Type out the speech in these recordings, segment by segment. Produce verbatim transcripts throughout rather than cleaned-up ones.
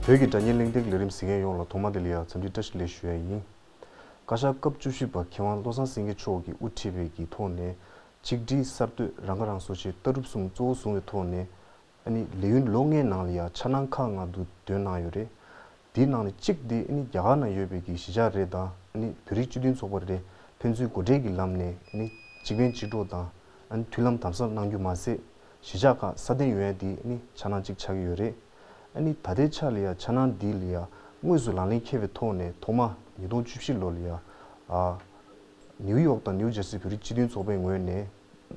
བོད་ཀྱི་སྒྲ་སྙན་གླེང་སྟེགས་ཀྱི་ལས་རིམ་གཟིགས་མཁན་ཡོངས་ལ་ཐོག་མ་དེ་ལ་ཡང་འཚམས་འདྲི་བཀྲ་ཤིས་བདེ་ལེགས་ཞུ་ཡ་ཡིན། བཀའ་ཤག་སྐབས་བཅུ་བཞི་པ་མཁས་དབང་བློ་བཟང་སེང་གེ་མཆོག་གིས་དབུ་ཁྲིད་པའི་གི་ཐོག་ནས་ཆིག་སྒྲིལ་གསར་གཏོད་རང་ཁ་རང་གསོ་ཆེད་ལྟ་གྲུབ་གསུམ་གཙོ་བོ་བཟུང་བའི་ཐོག་ནས་ཨ་ནི་ལས་ཡུན་ལོ་ལྔའི་ནང་ལ་ཡང་འཆར་སྣང་ཁག་ལྔ་འདུག་འདོན་གནང་ཡོད་རེད། དེའི་ནང་ནས་གཅིག་དེ་ཨ་ནི་རྒྱ་གར་ནང་ཡོད་པའི་གི་གཞིས་ཆགས་རེ་དང་ཨ་ནི་བོད་རིགས་སྤྱི་མཐུན་ཚོགས་པ་རེ་ཕན་ཚུན་གོ་འབྲེལ་གྱི་ལམ་ནས་ཨ་ནི་གཅིག་ཕན་གཅིག་གྲོགས་དང་ཨ་ནི་མཐུན་ལམ་དམ་ཟབ་གནང་རྒྱུ་མ་ཟད་གཞིས་ཆགས་ཁག་སྲ་བརྟན་ཡོང་ཡ་དེ་ཨ་ནི་འཆར་སྣང་གཅིག་ཆགས་ཀྱི་ཡོད་རེད། ཨ་ནི་ད་ལྟའི་ཆ་ལ་ཡ་འཆར་སྣང་འདི་ལ་ཡ་དངོས་སུ་ལག་ལེན་འཁེལ་བའི་ཐོག་ནས་ཐོག་མ་ཉིས་སྟོང་བཅུ་བཞི་ལོ་ལ་ཡ་ཨ་ནིའུ་ཡོག་དང་ནིའུ་ཇར་སི་བོད་རིགས་སྤྱི་མཐུན་ཚོགས་པའི་ངོས་ནས་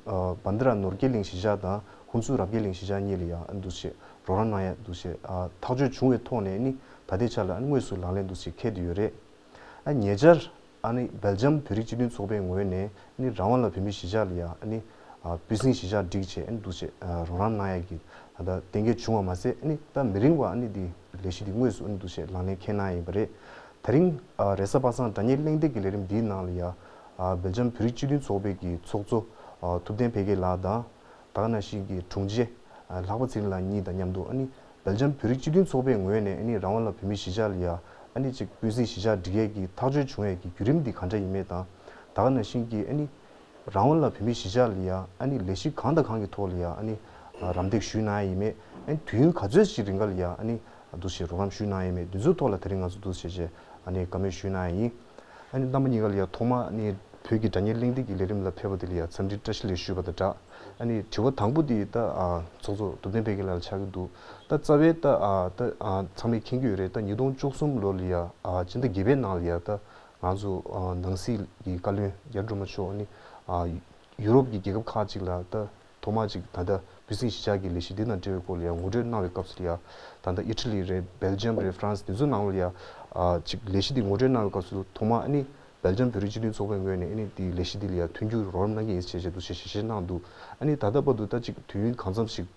ཨ་བྷན་དྷ་ར་ནོར་རྒྱས་གླིང་གཞིས་ཆགས་དང་ཧུན་སུར་རབ་རྒྱས་གླིང་གཞིས་ཆགས་གཉིས་ལ་ཡ་ཨ་འདུ་བྱེད་རོགས་རམ་གནང་ཡ་འདུ་བྱེད་ཨ་ཐག་གཅོད་བྱུང་བའི་ཐོག་ནས་ནི་ད་ལྟའི་ཆ་ལ་ཨ་དངོས་སུ་ལག་ལེན་འདུ་བྱེད་འཁེལ་བསྡད་ཡོད་རེད། ཨ་ཉེ་ཆར་ཨ་ནི་སྦེལ་ཇམ་བོད་རིགས་སྤྱི་མཐུན་ཚོགས་པའི་ངོས་ནས་ཨ་ནི་རང་དབང་ལ་བོད་མིའི་གཞིས་ཆགས་ལ་ཡ་ཨ་ནི་ཨ་སྤུས་ཚད་གཞིས་ཆགས་སྒྲིག་བྱས་ཨ་ནི་འདུ་བྱེད་ཨ་རོགས་རམ་གནང་ཡ་གི་ད་ལྟ་གཏན་འཁེལ་བྱུང་བ་མ་ཟད་ཨ་ནི་ད་མི་རིང་བ་ཨ་ནི་འདི་ལས་གཞི་འདི་དངོས་སུ་ཨ་ནི་འདུ་བྱེད་ལག་ལེན་འཁེལ་གནང་ཡིན་པ་རེད། དེ་རིང་ཨ་རེས་གཟའ་པ་སངས་སྒྲ་སྙན་གླེང་སྟེགས་ཀྱི་ལས་རིམ་འདིའི་ནང་ལ་ཡ་ཨ་སྦེལ་ཇམ་བོད་རིགས་སྤྱི་མཐུན་ཚོགས་པའི་གི་ཚོགས་གཙོ་ཨ་ཐུབ་བསྟན་འཕེལ་རྒྱས་ལགས་དང་ད་ག་ནང་བཞིན་གྱི་དྲུང་ཆེ་ཨ་ལྷག་པ་ཚེ་རིང་ལགས་གཉིས་དང་མཉམ་དུ་ཨ་ནི་སྦེལ་ཇམ་བོད་རིགས་སྤྱི་མཐུན་ཚོགས་པའི་ངོས་ནས་ཨ་ནི་རང་དབང་ལ་བོད་མིའི་གཞིས་ཆགས་ལ་ཡ་ཨ་ནི་ཅིག་སྤུས་ཚད་གཞིས་ཆགས་སྒྲིག་ཡས་ཀྱི་ཐག་གཅོད་བྱུང་ཡས་ཀྱི་བརྒྱུད་རིམ་འདི་ག་འདྲ་ཡིན་མེད་དང་ད་ག་ནང་བཞིན་གྱི་ཨ་ནི་རང་དབང་ལ་བོད་མིའི་གཞིས་ཆགས་ལ་ཡ་ཨ་ནི་ལས་གཞི་གང་དང་གང་གི་ཐོག་ལ་ཡ་ཨ་ནི་རམ་འདེགས་ཞུས་གནང་ཡས་ཡིན་མེད་ཨ་ནི་དུས་ཡུན་ག་ཚོད་ཅིག་རིང་ག་ལ་ཡ་ཨ་ནི་འདུ་ཤེས་རོགས་རམ་ཞུས་གནང་ཡས་མེད་འདི་ཚོའི་ཐོག་ལ་དེ་རིང་ང་ཚོ་འདུ་ཤེས་བྱས་ཨ་ནི་བཀའ་མོལ་ཞུས་གནང་ཡས་ཡིན། ཨ་ནི་རྣམ་པ་གཉིས་ཀ་ལ་ཡ་ཐོག་མ་ཨ་ནི་བོད་ཀྱི་སྒྲ་སྙན་གླེང་སྟེགས་ཀྱི་ལས་རིམ་ལ་ཕེབས་པ་དེ་ལ་ཡ་འཚམས་འདྲི་བཀྲ་ཤིས་བདེ་ལེགས་ཞུས་པ་དང་སྦྲགས། ཨ་ནི་དྲི་བ་དང་པོ་དེ་ད་ཨ་ཚོགས་གཙོ་ཐུབ་བསྟན་འཕེལ་རྒྱས་ལགས་ལ་ཆགས་ཀྱི་འདུག་ད་རྩ་བའི་ད་ཨ་ད་ཨ་ཚང་མས་མཁྱེན་གྱི་ཡོད་རེད། ད་ཉིས་སྟོང་བཅུ་གསུམ་ལོ་ལ་ཡ་ཨ་སྤྱི་ཟླ་བརྒྱད་པའི་ནང་ལ་ཡ་ད་ང་ཚོ་ཨ་ནང་སྲིད་ཀྱི་བཀའ་བློན་རྒྱ་རི་སྒྲོལ་མ་མཆོག་ཨ་ནི་ཨ་ཡུ་རོབ་ཀྱི་རྒྱལ་ཁབ་ཁག་ཅིག་ལ་ད་ཐོག་མ་ཅིག་ད་ལྟ་སྤུས་ཚད་གཞིས་ཆགས་ཀྱི་ལས་གཞི་འདི་དང་འབྲེལ་བའི་སྐོར་ལ་ཡང་ངོ་སྤྲོད་གནང་བའི་སྐབས་སུ་ལ་ཡང་ད་ལྟ་ཨི་ཊ་ལི་རེད། སྦེལ་ཇམ་རེད། ཧྥ་རན་སི་འདི་ཚོ་ནང་ལ་ཡང་ཨ་ཅིག་ལས་གཞི་འདི་ངོ་སྤྲོད་གནང་བའི་སྐབས་སུ་ཐོག་མ་ཨ་ནི་སྦེལ་ཇམ་བོད་རིགས་སྤྱི་མཐུན་ཚོགས་པའི་ངོས་ནས་ཨ་ནི་འདི་ལས་གཞི་འདི་ལ་ཡང་མཐུན་འགྱུར་རོགས་རམ་གནང་གི་ཡིན་ཞེས་བྱས་འདུག་ཞེས་ཞལ་བཞེས་གནང་འདུག་ཨ་ནི་ད་ལྟ་བར་དུ་ད་ཅིག་དུས་ཡུན་གང་འཚམ་ཞིག་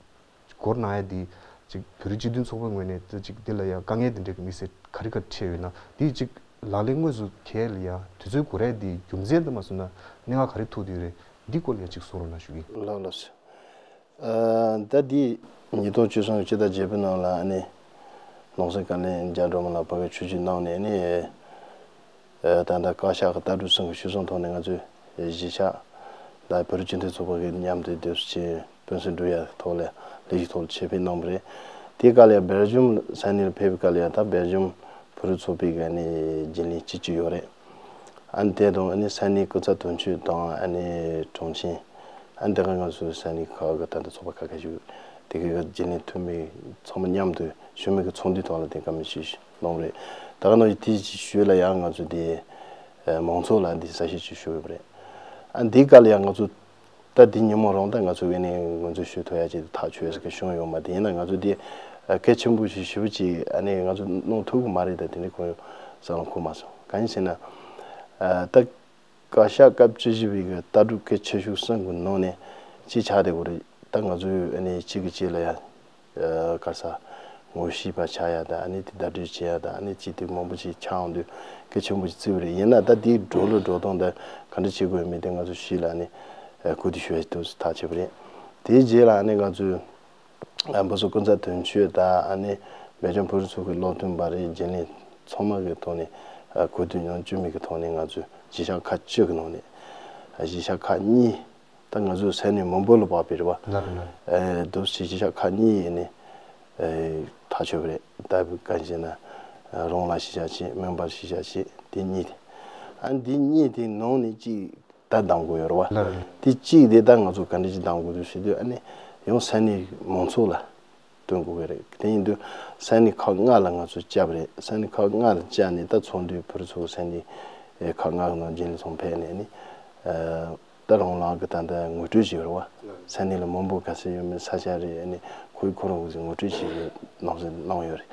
འགོར་གནང་ཡ་འདི་ཅིག་བོད་རིགས་སྤྱི་མཐུན་ཚོགས་པའི་ངོས་ནས་ད་ཅིག་འདི་ལ་ཡང་དཀའ་ངལ་འདི་འདྲའི་དམིགས་བསལ་ག་རེ་ག་འཕྲད་ཡོད་ན་འདི་ཅིག་ལག་ལེན་དངོས་སུ་འཁེལ་ཡ་ལ་ཡང་དུས་ཚོད་འགོར་ཡ་འདི་རྒྱུ་མཚན་དུ་མ་སོང་ན་གནད་འགག་ག་རེ་ཐུག་བསྡད་ཡོད་རེད། འདི་སྐོར་ལ་ཡང་ཅིག་གསུང་རོགས་གནང་ཞུ་གི། ལགས་ལགས་སོ། ཨ་ད་འདི་ཉིས་སྟོང་བཅུ་གསུམ་སྤྱི་ཟླ་བརྒྱད་པའི་ནང་ལ་ཨ་ནི་ནང་སྲིད་བཀའ་བློན་རྒྱ་རི་སྒྲོལ་མ་ལགས་ཕ་གིར་ཆིབས་བསྒྱུར་གནང་ནས་ཨ་ནི་ཨ་ད་ལྟ་བཀའ་ཤག་གི་ལྟ་གྲུབ་གསུམ་གྱི་ཞུ་གསུང་ཐོག་ནས་ང་ཚོའི་གཞིས་ཆགས་ལ་བོད་རིགས་སྤྱི་མཐུན་ཚོགས་པ་གི་མཉམ་དུ་སྡེབ་གཅིག་དཔོན་གསར་འགྲུབ་ཡ་ཐོག་ལ་ལས་གཞི་ཐོག་ལ་ཆེད་ཕེབས་གནང་བ་རེད། དེའི་སྐབས་ལ་ཡང་སྦེལ་ཇམ་ས་གནས་ལ་ཕེབས་པའི་སྐབས་ལ་ཡང་ད་སྦེལ་ཇམ་བོད་རིགས་ཚོགས་པའི་གི་ཨ་ནི་རྒྱུན་ལས་བྱེད་ཀྱི་ཡོད་རེད། ཨ་ནི་དེ་དང་ཨ་ནི་ས་གནས་སྐུ་ཚབ་དོན་གཅོད་དང་ཨ་ནི་དྲུང་ཆེ། ཨ་ནི་དེ་ག་ང་ཚོའི་ས་གནས་ཁག་གི་ད་ལྟ་ཚོགས་པ་ཁག་ཁག་ཞིག་དེ་གའི་རྒྱུན་ལས་འཐུས་མི་ཚང་མ་མཉམ་དུ་ཞུ་མི་གི་ཚོགས་འདུའི་ཐོག་ལ་དེ་བཀའ་མོལ་ཞིག་གནང་བ་རེད། ད་ག་ནང་བཞིན་དེ་ཞུས་ལ་ཡང་ང་ཚོ་དེ་མང་ཚོགས་ལ་འདི་གསལ་བཤད་ཅིག་ཞུ་དགོས་པ་རེད། ཨ་འདིའི་སྐབས་ལ་ཡང་ང་ཚོ་ད་འདི་ཉིན་མོ་རང་ད་ང་ཚོ་གི་ནས་ང་ཚོ་ཞུ་ཐུབ་ཡ་ཅིག་ཐག་ཆོད་ཟེར་གི་བྱུང་ཡོད་མ་རེད། ཡིན་ན་ང་ཚོ་འདི་གལ་ཆེན་པོ་ཞིག་ཞེ་པོ་ཅིག་ཨ་ནི་ང་ཚོ་གནང་ཐུབ་གི་མ་རེད། ད་དེ་འདྲའི་ཁོང་བསམ་བློ་འཁོར་མ་སོང་། གང་ཡིན་ཟེར་ན་ཨ་ད་བཀའ་ཤག་སྐབས་བཅུ་བཞི་པའི་གི་ལྟ་གྲུབ་གལ་ཆེ་ཤོས་གསུམ་གི་ནང་ནས་གཅིག་ཆགས་བསྡད་ཡོད་རེད། ད་ང་ཚོས་ཨ་ནི་གཅིག་གིས་གཅིག་ལ་ཡ་ཨ་ག་རེ་ཟ་ངོ་ཤེས་པ་ཆགས་ཡ་དང་ཨ་ནི་དེ་ཟླ་སྒྲིལ་བྱེད་ཡ་དང་ཨ་ནི་ཅིག་དེ་མང་པོ་ཅིག་ཆགས་འོང་དུས་གལ་ཆེན་པོ་ཅིག་བརྩི་བ་རེད། ཡིན་ན་ད་དེའི་འགྲོ་ལུགས་འགྲོ་སྟངས་དང་ག་འདྲ་བྱེད་དགོས་ཡོད་མེད་དེ་ང་ཚོ་ཞུས་ལ་ཨ་ནི་ཨ་གོ་བསྡུར་ཞུ་ཡ་ཞིག་ཐུགས་སུ་ཐག་ཆོད་པ་རེད། དེའི་རྗེས་ལ་ཨ་ནི་ང་ཚོས་ཨ་བུ་སོ་ཀུན་བཟང་དོན་གཅོད་དང་ཨ་ནི་སྦེལ་ཇམ་བོད་རིགས་ཚོགས་པའི་བློ་མཐུན་པ་རེད། རྒྱུན་ལས་ཚང་མ་གི་ཐོག་ནས་ཨ་གོ་བསྡུར་ཡང་བཅུ་མིན་གི་ཐོག་ནས་ང་ཚོས་གཞིས་ཆགས་ཁག་བཅུ་གི་ནང་ནས་ཨ་གཞིས་ཆགས་ཁག་གཉིས། ད་ང་ཚོ་ས་གནས་མང་པོ་ལ་བབས་པའི་རེད་བ། ལགས་རེད། ལགས་རེད། ཨེ་འདུག་སེ་གཞིས་ཆགས་ཁག་གཉིས་ནས་ཨེ་ཐག་ཆོད་པ་རེད། ལྟ་བུ་གང་ཞེ་ན་ཨ་རོང་ལ་གཞིས་ཆགས་གཅིག། སྨན་པ་གཞིས་ཆགས་གཅིག། དེ་གཉིས་དེ། ཨ་འདི་གཉིས་དེ་ནང་ནས་གཅིག་ད་གདམ་དགོས་ཡོད་རེད་བ། ལགས་རེད། དེ་གཅིག་དེ་ད་ང་ཚོ་ག་འདྲ་ཞིག་གདམ་དགོས་འདུག་ཟེར་དུས་ཨ་ནི་ཡང་ས་གནས་མང་ཚོགས་ལ་སྟོན་དགོས་ཀྱི་རེད། དེ་ཡིན་དུས་ས་གནས་ཁག་ལྔ་ལ་ང་ཚོ་བཅར་བ་རེད། ས་གནས་ཁག་ལྔ་ལ་བཅར་ནས་ད་ཚོགས་འདུའི་བོད་རིགས་ཚོགས་ས་གནས་ཨེ་ཁག་ལྔ་གི་ནང་རྒྱུན་ལས་ཚང་ཕེབས་ནས་ནི་ཨ་ད་རང་ལག་གི་ད་ལྟ་ངོ་སྤྲོད་བྱས་ཡོད་རེད་བ། ས་གནས་ལ་མང་པོ་ག་ཚོད་ཡོད་མེད་ས་ཆ་རེད། ཨ་ནི་ཁོའི་ཁོ་རང་གི་ངོ་སྤྲོད་བྱས་ཡོད་ནང་བཞིན་གནང་ཡོད་རེད།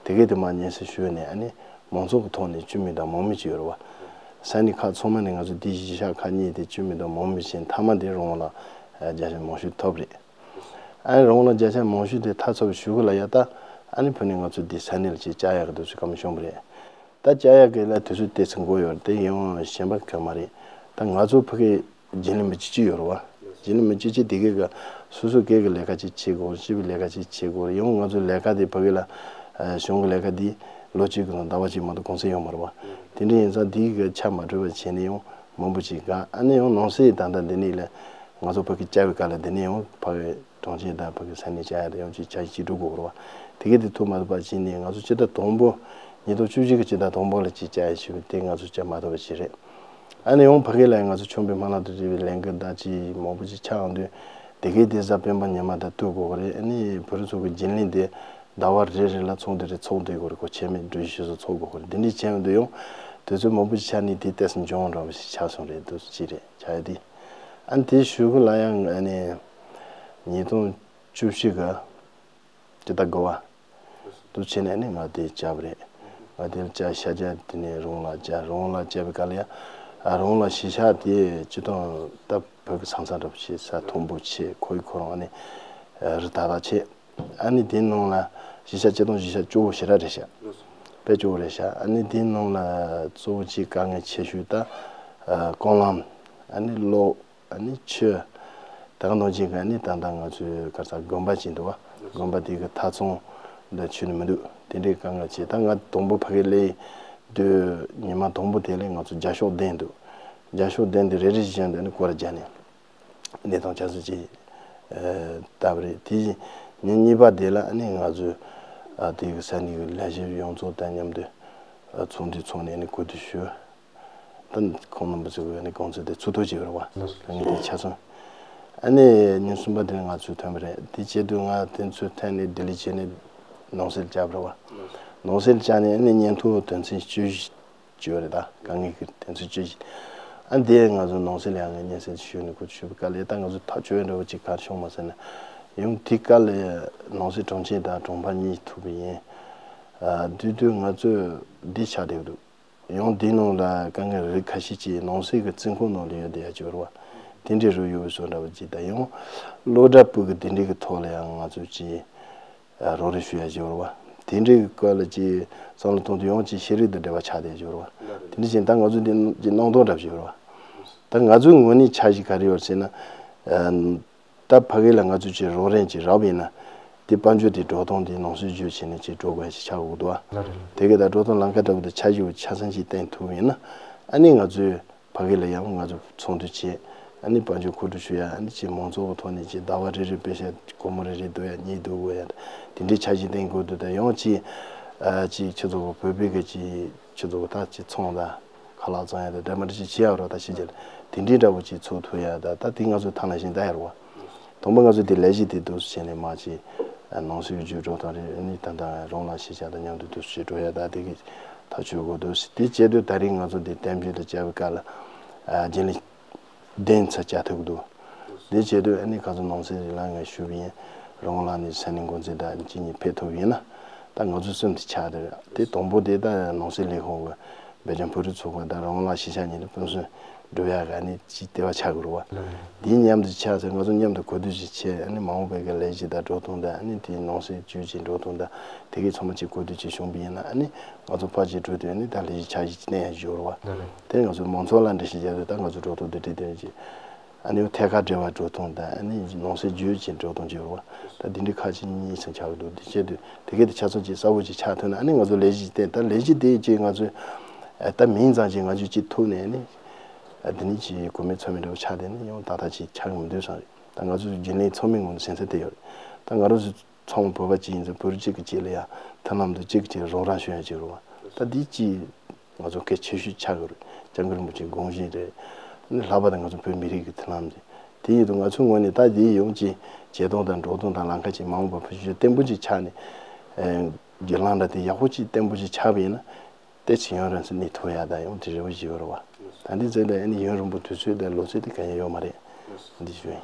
དེ་གས་དེ་མར་སྙན་སེང་ཞུས་ནས་ཨ་ནི་མང་ཚོགས་ཀྱི་ཐོག་ནས་བཅུ་མིན་དང་མང་མིན་ཅིག་ཡོད་རེད་བ། ས་གནས་ཁག་ཚང་མ་ནས་ང་ཚོ་འདི་གཞིས་ཆགས་ཁག་གཉིས་དེ་བཅུ་མིན་དང་མང་མིན་བྱས་མཐའ་མ་དེ་རང་ལ་བརྒྱ་ཆ་མང་ཤོས་ཐོབ་རེད། ཨ་ནི་རང་ལ་བརྒྱ་ཆ་མང་ཤོས་དེ་ཐག་ཚོད་ཞུ་གི་ལ་ཡ་ད་ཨ་ནི་ཕུ་ནས་ང་ཚོ་འདི་ས་གནས་ལ་ཅིག་བཅར་ཡག་གི་དུས་ཚོད་སྐར་མ་བྱུང་བ་རེད། ད་བཅར་ཡག་གི་ལ་དུས་ཚོད་ཏོག་ཙམ་འགོར་ཡོད་རེད། དེ་ཡང་གཞན་པ་གང་མ་རེད། ད་ང་ཚོ་ཕ་གི་རྒྱུན་ལས་མི་བཅུ་གཅིག་ཡོད་རེད་བ། རྒྱུན་ལས་མི་བཅུ་གཅིག་དེ་གས་ག་སོ་སོ་སྒེར་གྱི་ལས་ཀ་ཅིག་བྱེད་དགོས། སྤྱི་པའི་ལས་ཀ་ཅིག་བྱེད་དགོས་རེད། ཡང་ང་ཚོ་ལས་ཀ་དེ་ཕ་གི་ལ་ གཞུང་གི་ལས་ཀ་འདི་ལོ་གཅིག་གི་ནང་ཟླ་བ་གཅིག་མ་གཏོགས་གུང་སེང་ཡོང་མ་རེད་བ། དེ་འདྲ་ཡིན་ཙང་འདི་གི་ཆ་མ་འཕྲོད་པ་བྱས་ནས་ཡང་མང་པོ་ཅིག་དགའ། ཨ་ནི་ཡང་ནང་སྲིད་ད་ལྟ་འདི་ནས་ལས་ང་ཚོ་ཕ་གི་བཅའ་བའི་སྐབས་ལ་འདི་ནས་ཡང་ཕ་གི་གྲོང་ཁྱེར་དང་ཕ་གི་ས་གནས་བཅའ་ཡ་དེ་ཡང་ཅིག་བཅའ་ཡིག་ཅིག་འགྲོ་དགོས་རེད་བ། དེ་གི་དེ་ཐུབ་མ་ཐུབ་པ་བྱས་ནས་ང་ཚོ་སྤྱི་ཟླ་དང་པོ་ཉིས་སྟོང་བཅུ་བཞི་གི་སྤྱི་ཟླ་དང་པོ་ལ་ཅིག་བཅའ་ཡིག་ཞུས་པ་དེ་ང་ཚོ་བཅའ་མ་ཐུབ་པ་ཞིག་རེད། ཨ་ནི་ཡང་ཕ་གི་ལ་ང་ཚོ་ཆོས་འཕེལ་སྨོན་ལམ་དང་འབྲེལ་བའི་ལས་འགུལ་དང་ཅིག་མང་པོ་ཅིག་ཆགས་འདུག་དེ་གི་དེ་གཟའ་སྤེན་པ་ཉི་མ་དང་ཐུག་དགོས་ཀྱི་རེད། ཨ་ནི་བོད་རིགས་ཚོ་གི་རྒྱུན་ལས་དེ་ཟླ་བ་རེ་རེ་ལ་ཚོགས་འདུ་རེ་ཚོགས་བསྡད་དགོས་རེད། ཁོ་ཆེད་མེད་གྲོས་གཞི་ཞིག་ཚོགས་དགོས་ཀྱི་རེད། འདི་འདྲའི་བྱས་ཡོང་དུས་ཡང་དུས་ཚོད་མང་པོ་ཞིག་ཆགས་ནས་དེ་ཏོག་ཙམ་འགྱངས་འདྲ་བ་ཞིག་ཆགས་སོང་རེད། འདུག་ཅི་རེད་ཆགས་ཡ་དེ། ཨ་ནི་དེའི་གཞུག་གུ་ལ་ཡང་ཨ་ནི་ཉིས་སྟོང་བཅུ་བཞི་གི་སྤྱི་ཟླ་དགུ་པ་དུ་བྱས་ནས་ནི་ང་དེ་བཅར་བ་རེད། ང་དེ་ལ་བཅར་ཤར་རྒྱག་དེ་ནས་རོང་ལ་བཅར། རོང་ལ་བཅར་བའི་སྐབས་ལ་ཡང་རོང་ལ་གཞིས་ཆགས་དེ་སྤྱི་བཏང་ད་བོད་ཀྱི་ས་མཚམས་འདྲ་པོ་བྱས། ས་མཐོན་པོ་ཆེ། ཁོར་ཡུག་ཁོ་རང་ཨ་ནི་རི་དྭགས་དག་ཆེ། ཨ་ནི་དེའི་ནང་ལ་གཞིས་ཆགས་སྤྱི་བཏང་གཞིས་ཆགས་སྐྱོ་བོ་ཞེ་དྲག་རེད་ཤག་དཔེ་སྐྱོ་བོ་རེད་ཤག་ཨ་ནི་དེའི་ནང་ལ་གཙོ་བོ་གཅིག་དཀའ་ངལ་ཆེ་ཤོས་ད་ཨ་སྐོམ་ལམ། ཨ་ནི་གློག་ཨ་ནི་ཆུ། ད་ག་ནང་བཞིན་གྱི་ཨ་ནི་ད་ལྟ་ང་ཚོའི་ག་ས་དགོན་པ་ཅིག་འདུག་བ། དགོན་པ་དེ་གི་ཐབ་ཚང་འདི་ཆུ་ནི་མི་འདུག་དེ་འདྲའི་དཀའ་ངལ་ཆེ། ད་ང་དང་པོ་ཕ་གི་སླེབས་དུས་ཉི་མ་དང་པོ་དེ་ལས་ང་ཚོ་རྒྱ་ཤོག་གདན་འདུག་རྒྱ་ཤོག་གདན་དེ་རེ་རེ་བཞིན་དུ་ཨ་ནི་སྐོར་ར་རྒྱག་ནས་གནས་སྟངས་ཆ་ཚང་ཅིག་ཨ་བལྟས་པ་རེད། དེ་ཉིན་གཉིས་པ་དེ་ལ་ཨ་ནི་ང་ཚོས་ཨ་དེ་གི་ས་གནས་ཀྱི་ལས་བྱེད་ཡོངས་རྫོགས་དང་མཉམ་དུ་ཨ་ཚོགས་འདུ་ཚོགས་ནས་ཨ་ནི་གོ་བསྡུར་ཞུས། ད་ཁོང་རྣམ་པ་ཚོས་ཨ་ནི་དགོངས་ཚུལ་དེ་ཚུར་ཐུག་བྱས་པ་རེད་བ། ལགས་སོ། ད་ངས་དེ་ཆ་ཚང་། ཨ་ནི་ཉིན་གསུམ་པ་དེ་ལ་ང་ཚོས་ཐོན་པ་རེད། དེ་བྱས་དུས་ང་དེ་ཚོའི་ཐད་ནས་ལྡི་ལི་བྱས་ནས་ནང་སྲིད་བཅར་བ་རེད་བ། ནང་སྲིད་བཅར་ནས་ཨ་ནི་སྙན་ཐོ་དོན་ཚན་བཅུ་བཞི་བཅུ་རེད། ད་དཀའ་ངལ་གྱི་དོན་ཚན་བཅུ་བཞི། ཨ་འདི་ང་ཚོ་ནང་སྲིད་ལ་ཡང་སྙན་སེང་ཞུས་ནས་གོ་ཞུས་པའི་སྐབས་ལ་ད་ང་ཚོ་ཐག་ཆོད་འདྲ་བོ་ཅིག་ག་རེ་བྱུང་མ་ཟེར་ན། ཡང་དེའི་སྐབས་ལ་ནང་སྲིད་དྲུང་ཆེ་དང་དྲུང་འཕར་གཉིས་ཐུག་པ་ཡིན། ཨ་དུས་དུས་ང་ཚོས་འདི་ཆགས་བསྡད་འདུག་ཡང་འདི་ནང་ལ་དཀའ་ངལ་རིགས་ཁ་ཤས་ཅིག་ནང་སྲིད་ཀྱི་བཙོན་ཁང་ནང་ལ་ཡོད་བསྡད་ཡ་ཅིག་ཡོད་རེད་བ། དེ་འདྲའི་རིགས་ཡོད་བཟོ་འདྲ་བོ་ཅིག་དང་ཡང་སློབ་གྲྭ་ཕྲུ་གུ་དེ་འདྲའི་གི་ཐོག་ལ་ཡང་ང་ཚོས་ཅིག་རོགས་རེས་ཞུ་ཡ་ཅིག་ཡོད་རེད་བ། དེ་འདྲའི་གི་སྐོར་ལ་ཅིག་བསམ་བློ་གཏོང་དུས་ཡང་ཅིག་ཤེས་རིག་དང་འབྲེལ་བ་ཆགས་བསྡད་ཡ་ཅིག་ཡོད་རེད་བ། དེ་འདྲ་བཞིན་ད་ང་ཚོ་འདི་ཅིག་སྣང་དོགས་འདྲ་བོ་ཅིག་ཡོད་རེད་བ། ད་ང་ཚོའི་ངོས་ནས་འཆར་གཞི་ག་རེ་ཡོད་ཟེར་ན། ད་ཕ་གི་ལ་ང་ཚོས་ཅིག་རོགས་རམ་ཅིག་རག་པ་ཡིན་ན། དེ་དཔལ་འབྱོར་དེ་འགྲོ་སྟངས་དེ་ནང་སྲིད་བརྒྱུད་བྱས་ནས་ཅིག་འགྲོ་དགོས་ཡ་ཅིག་ཆགས་དགོས་འདུག་ཨ། ལགས་རེད། དེ་གི་ད་འགྲོ་སྟངས་ལམ་ཁ་འདྲ་བོ་དེ་འཆར་གཞི་ཆ་ཚང་ཅིག་བཏིང་ཐུབ་པ་ཡིན་ན། ཨ་ནི་ང་ཚོས་ཕ་གི་ལ་ཡང་ང་ཚོ་ཚོགས་འདུ་བྱས། ཨ་ནི་དཔལ་འབྱོར་མཁོ་སྒྲུབ་ཞུ་ཡ། ཨ་ནི་ཅིག་མང་ཚོགས་ཀྱི་ཐོག་ནས་ཅིག་ཟླ་བ་རེ་རེ་པེ་ཤ་སྒོར་མོ་རེ་རེ་བསྡུ་ཡ་གཉིས་བསྡུ་དགོས་ཡ། དེ་འདྲའི་འཆར་གཞི་བཏིང་དགོས་འདུག་ད་ཡང་ཅིག་ཨ་ཅིག་ཁྱེད་ཚོ་གི་བོད་པའི་གི་ཅིག་ཁྱེད་ཚོ་གི་ད་ཅིག་ཚོང་ད། ཁ་ལག་བཙོང་ཡ་དང་འདྲ་མི་འདྲ་ཞིག་བྱེད་ཡ་རོགས་ད་ཕྱི་རྒྱལ་དེ་འདྲའི་འདྲ་བོ་ཅིག་ཚུགས་ཐུབ་ཡ་ད་ད་དེ་ང་ཚོའི་ཐང་ལ་བཞིན་ད་ཡ་རོགས། དང་པོ་ང་ཚོས་དེ་ལས་གཞི་དེ་འདུག་སེ་བྱས་ནས་མ་ཅིག་ནང་སྲིད་ཀྱི་བརྒྱུད་སྒྲོག་དང་རེད། ཨ་ནི་ད་ལྟ་རོང་ལ་གཞིས་ཆགས་དང་མཉམ་དུ་འདུག་སེ་འགྲོ་ཡ་ད་དེ་གི་ཐག་ཆོད་དགོས་འདུག་སེ་དེ་བྱས་དུས་ད་རིང་ང་ཚོ་འདི་གཏན་འབེབས་དུ་བྱ་བའི་སྐབས་ལ་རྒྱུན་ལས་བདུན་ཙམ་བྱ་ཐུབ་ཀྱི་འདུག་དེ་བྱས་དུས་ཨ་ནི་ཁ་སང་ནང་སྲིད་ལ་ངས་ཞུས་པ་ཡིན། རོང་ལ་ནས་ས་གནས་འགོ་འཛིན་དང་གཅིག་གཉིས་ཕེབས་ཐུབ་ཡིན་ན། ད་ང་ཚོའི་སེམས་དེ་ཆགས་དེ་རེད། དེ་དང་པོ་དེ་ད་ནང་སྲིད་ལས་ཁུངས་ཀྱི་བོད་ལྗོངས་བོད་རིགས་ཚོགས་པ་དང་རོང་ལ་གཞིས་ཆགས་གཉིས་ལ་ཕན་སོན་སྒྲུབ་ཡག་གི་ཨ་ནི་ཅིག་ལྟེ་བ་ཆགས་ཀྱི་རེད་བ། འདིའི་མཉམ་དུ་ཆགས་ཚེ་ང་ཚོ་མཉམ་དུ་གོ་བསྡུར་ཅིག་བྱས། ཨ་ནི་མ་འོངས་པའི་གི་ལས་གཞི་དང་འགྲོ་སྟངས་དང་། ཨ་ནི་དེའི་ནང་སྲིད་བརྒྱུད་ཀྱི་འགྲོ་སྟངས་དང་དེ་གའི་ཚང་མ་ཅིག་གོ་བསྡུར་ཅིག་བྱུང་པ་ཡིན་ན། ཨ་ནི་ང་ཚོ་ཕར་ཅིག་འགྲོ་དུས་ཨ་ནི་ད་ལས་གཞི་འཆར་གཞི་ཅིག་བཏིང་ཡག་ཅིག་ཡོད་རེད་བ། དེ་ང་ཚོ་མང་ཚོགས་ལ་འགྲེལ་བཤད་རྒྱག་དུས་ད་ང་ཚོ་འགྲོ་སྟངས་དེ་འདྲ་དེ་འདྲ་ཅིག་ཨ་ནི་ཐད་ཀར་འབྲེལ་བ་འགྲོ་སྟངས་དང་། ཨ་ནི་ནང་སྲིད་བརྒྱུད་ཀྱི་འགྲོ་སྟངས་ཅིག་ཡོད་རེད་བ། ད་འདི་འདྲའི་ཁག་ཅིག་གཉིས་ཙམ་ཆགས་ཀྱི་འདུག་དེ་བྱས་དུས་དེ་གའི་དེ་ཆ་ཚང་ཅིག་གསལ་པོ་ཅིག་ཆགས་ཐུབ་ན། ཨ་ནི་ང་ཚོ་ལས་གཞི་དེ་ད་ལས་གཞི་དེ་ཅིག་ང་ཚོས་ད་མིང་ཙམ་ཅིག་ང་ཚོས་ཅིག་ཐུག་ནས། ཨ་ནི་འདི་ནི་ཅིག་གོ་མེད་ཚོར་མེད་འདྲ་བོ་ཆགས་བསྡད་ན་ཡང་ཏག་ཏག་ཅིག་ཆགས་ཀྱི་མི་འདུག་བསམ་རེད། ད་ང་ཚོ་རྒྱུན་ལས་ཚང་མའི་ངོས་ནས་སེམས་འཚབ་དེ་ཡོད་རེད། ད་ང་རང་ཚོ་ཚང་མ་བོད་པ་གཅིག་ཡིན་ཙང་བོད་རིགས་གཅིག་གི་གཅིག་ལ་ཡང་མཐུན་ལམ་དང་གཅིག་གི་གཅིག་རོགས་རམ་ཞུ་ཡ་གཅིག་རེད་བ། ད་འདི་གཅིག་ང་ཚོ་གལ་ཆེ་ཤོས་ཆགས་ཀྱི་རེད། སྐྱབས་མགོན་རིན་པོ་ཆེའི་དགོངས་གཞི་རེད། ཨ་ནི་ལྷག་པར་དུ་ང་ཚོ་བོད་མི་རིགས་ཀྱི་མཐུན་ལམ་དེ། དེ་ཡིན་དུས་ང་ཚོའི་ངོས་ནས་ད་འདི་ཡོང་ཅིག་བྱེད་སྟངས་དང་འགྲོ་སྟངས་དང་ལམ་ཁ་ཅིག་མ་འོངས་པར་ཕུལ་བྱུང་བརྟན་པོ་ཅིག་ཆགས་ནས། ཨེ་བརྒྱུད་ལམ་འདྲ་དེ་ཡག་པོ་ཅིག་བརྟན་པོ་ཅིག་ཆགས་པ་ཡིན་ན། ཏོག་ཙམ་ཡུན་རིང་ཙམ་གནས་ཐུབ་ཡ་ད་ཡང་དེ་རེ་བ་ཞིག་ཡོད་རེད་བ། ད་འདི་ཚོ་ལ་ཨ་ནི་ཡུན་རིང་པོ་དུས་ཚོད་དང་ལོ་ཚོད་དེ་གང་ཡང་ཡོད་མ་རེད། འདི་ཞུ་ཡིན།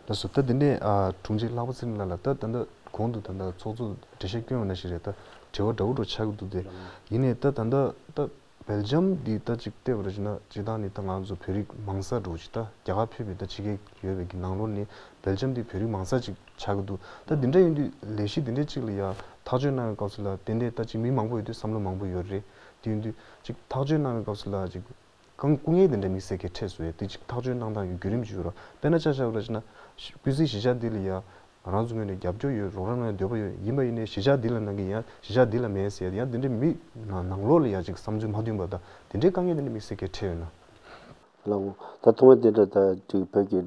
ལགས་སོ། ད་འདི་ནས་ཨ་དྲུང་ཆེ་ལྷག་པ་ཚེ་རིང་ལགས་ལ་ད་ད་ལྟ་གོང་དུ་ད་ལྟ་ཚོགས་གཙོ་འགྲེལ་བཤད་སྐྱོན་པ་ནང་བཞིན་རེད། ད་དྲི་བ་འདྲ་བོ་འདྲ་ཆགས་ཀྱི་འདུག་སྟེ། ཡིན་ནའི་ད་ད་ལྟ་ད་སྦེལ་ཇམ་འདི་ད་ཅིག་བལྟས་པ་རེད་ན། སྤྱིར་བཏང་ནི་ད་ང་ཚོ་བོད་རིགས་མང་ས་འདྲ་བོ་ཅིག་ད་རྒྱ་གར་ཕེབས་པའི་ད་ཕྱི་རྒྱལ་ཡོད་པའི་གི་ནང་ལོགས་ནས་སྦེལ་ཇམ་འདི་བོད་རིགས་མང་ས་ཅིག་ཆགས་ཀྱི་འདུག་ད་འདི་འདྲ་ཡིན་དུས་ལས་གཞི་འདི་འདྲ་ཅིག་ལ་ཡ་ཐག་གཅོད་གནང་བའི་སྐབས་སུ་ལ་ཏན་ཏན་ད་ཅིག་མི་མང་པོ་ཡོད་དུས་བསམ་བློ་མང་པོ་ཡོད་རེད། དེ་ཡིན་དུས་ཅིག་ཐག་གཅོད་གནང་བའི་སྐབས་སུ་ལ་ཅིག་གང་སྐུ་ངལ་དེ་འདྲ་དམིགས་བསལ་གྱི་འཕྲད་སོང་ཡ་དེ་ཅིག་ཐག་གཅོད་གནང་སྟངས་ཀྱི་བརྒྱུད་རིམ་ཅིག་ཡོད་རེད། དཔེར་ན་ཆ་བཞག་པ་རེད་ན། ཀུན་གཟིགས་གཞིས་ཆགས་འདི་ལ་ཡ་ ང་རང་ཚོ་ངོས་ནས་རྒྱབ་སྐྱོར་ཡོད། རོགས་རམ་གནང་འདོད་པ་ཡོད། ཡིན་པ་ཡིན་ནའི་གཞིས་ཆགས་འདི་ལ་གནང་གི་ཡིན། ཡང་གཞིས་ཆགས་འདི་ལ་མེད་ཟེར་ཡ། ཡང་འདི་འདྲའི་མི་ནང་ནང་ལོགས་ལ་ཡ་ཅིག་བསམ་ཚུལ་མ་མཐུན་པ་དང་དེ་འདྲའི་དཀའ་ངལ་འདི་འདྲ་དམིགས་བསལ་གྱི་འཕྲད་ཡོད་ན། ལགས་འོང་། ད་ཐོག་མ་དེ་འདྲ་ད་ཅིག་བོད་ཀྱི་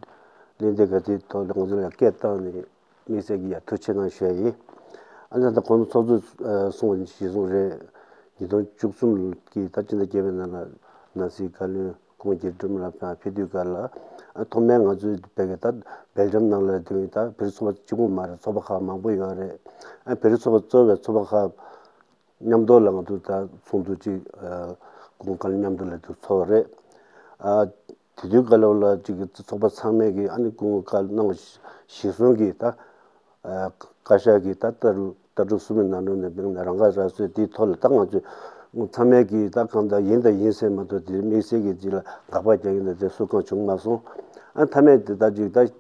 གླེང་སྟེགས་ག་དེའི་ཐོག་ལ་ང་ཚོ་ལ་སྐད་བཏང་ནས་དམིགས་བསལ་གྱི་ཡ་ཐུགས་ཆེ་གནང་ཞུ་ཡ་ཡིན། ཨ་ནི་ད་གོང་དུ་ཚོགས་གཙོས་གསུངས་པ་གཞིར་བཟུང་རེད། ཉིས་སྟོང་བཅུ་གསུམ་གྱི་ད་སྤྱི་ཟླ་བརྒྱད་པའི་ནང་ལ་ནང་སྲིད་བཀའ་བློན་ཁོང་རྒྱལ་ཁྲིམས་ལ་ཕེབས་དུས་སྐབས་ལ། ཨ་ཐོག་མའི་ང་ཚོའི་བོད་ཀྱི་ད་སྦེལ་ཇམ་ནང་ལ་དེ་བས་ད་བོད་རིགས་ཚོགས་པ་གཅིག་པོ་མ་རེད། ཚོགས་པ་ཁག་མང་པོ་ཡོད་རེད། ཨ་བོད་རིགས་ཚོགས་པ་གཙོས་པའི་ཚོགས་པ་ཁག་མཉམ་དུ་ལ་ང་ཚོ་ད་ཚོགས་འདུ་གཅིག་ཨ་སྐུ་ངོ་བཀའ་བློན་མཉམ་དུ་ལ་དུ་ཚོགས་རེད། ཨ་དེ་དུས་སྐབས་ལ་ཅིག་ཚོགས་པ་ཚང་མས་ཀྱི་ཨ་ནི་སྐུ་ངོ་བཀའ་གནང་བ་གཞིར་བཟུང་གི་ད་ཨ་བཀའ་ཤག་གི་ད་ལྟ་རུ་ལྟ་གྲུབ་གསུམ་པའི་ནང་ནས་དཔེར་ན་རང་ཁ་ར་སོའི་དེའི་ཐོག་ལ་ད་ང་ཚོས་ཚང་མས་ཀྱི་ད་གང་ལྟར་ཡིན་དང་ཡིན་ཟེར་མ་གཏོགས་དེ་དམིགས་བསལ་གྱི་ཅིག་ལ་དགག་པ་རྒྱག་ཡིན་ད་དེ་སུ་གང་བྱུང་མ་སོང་། ཨ་མཐའ་མའི་དེ་ད་ཅིག་ད་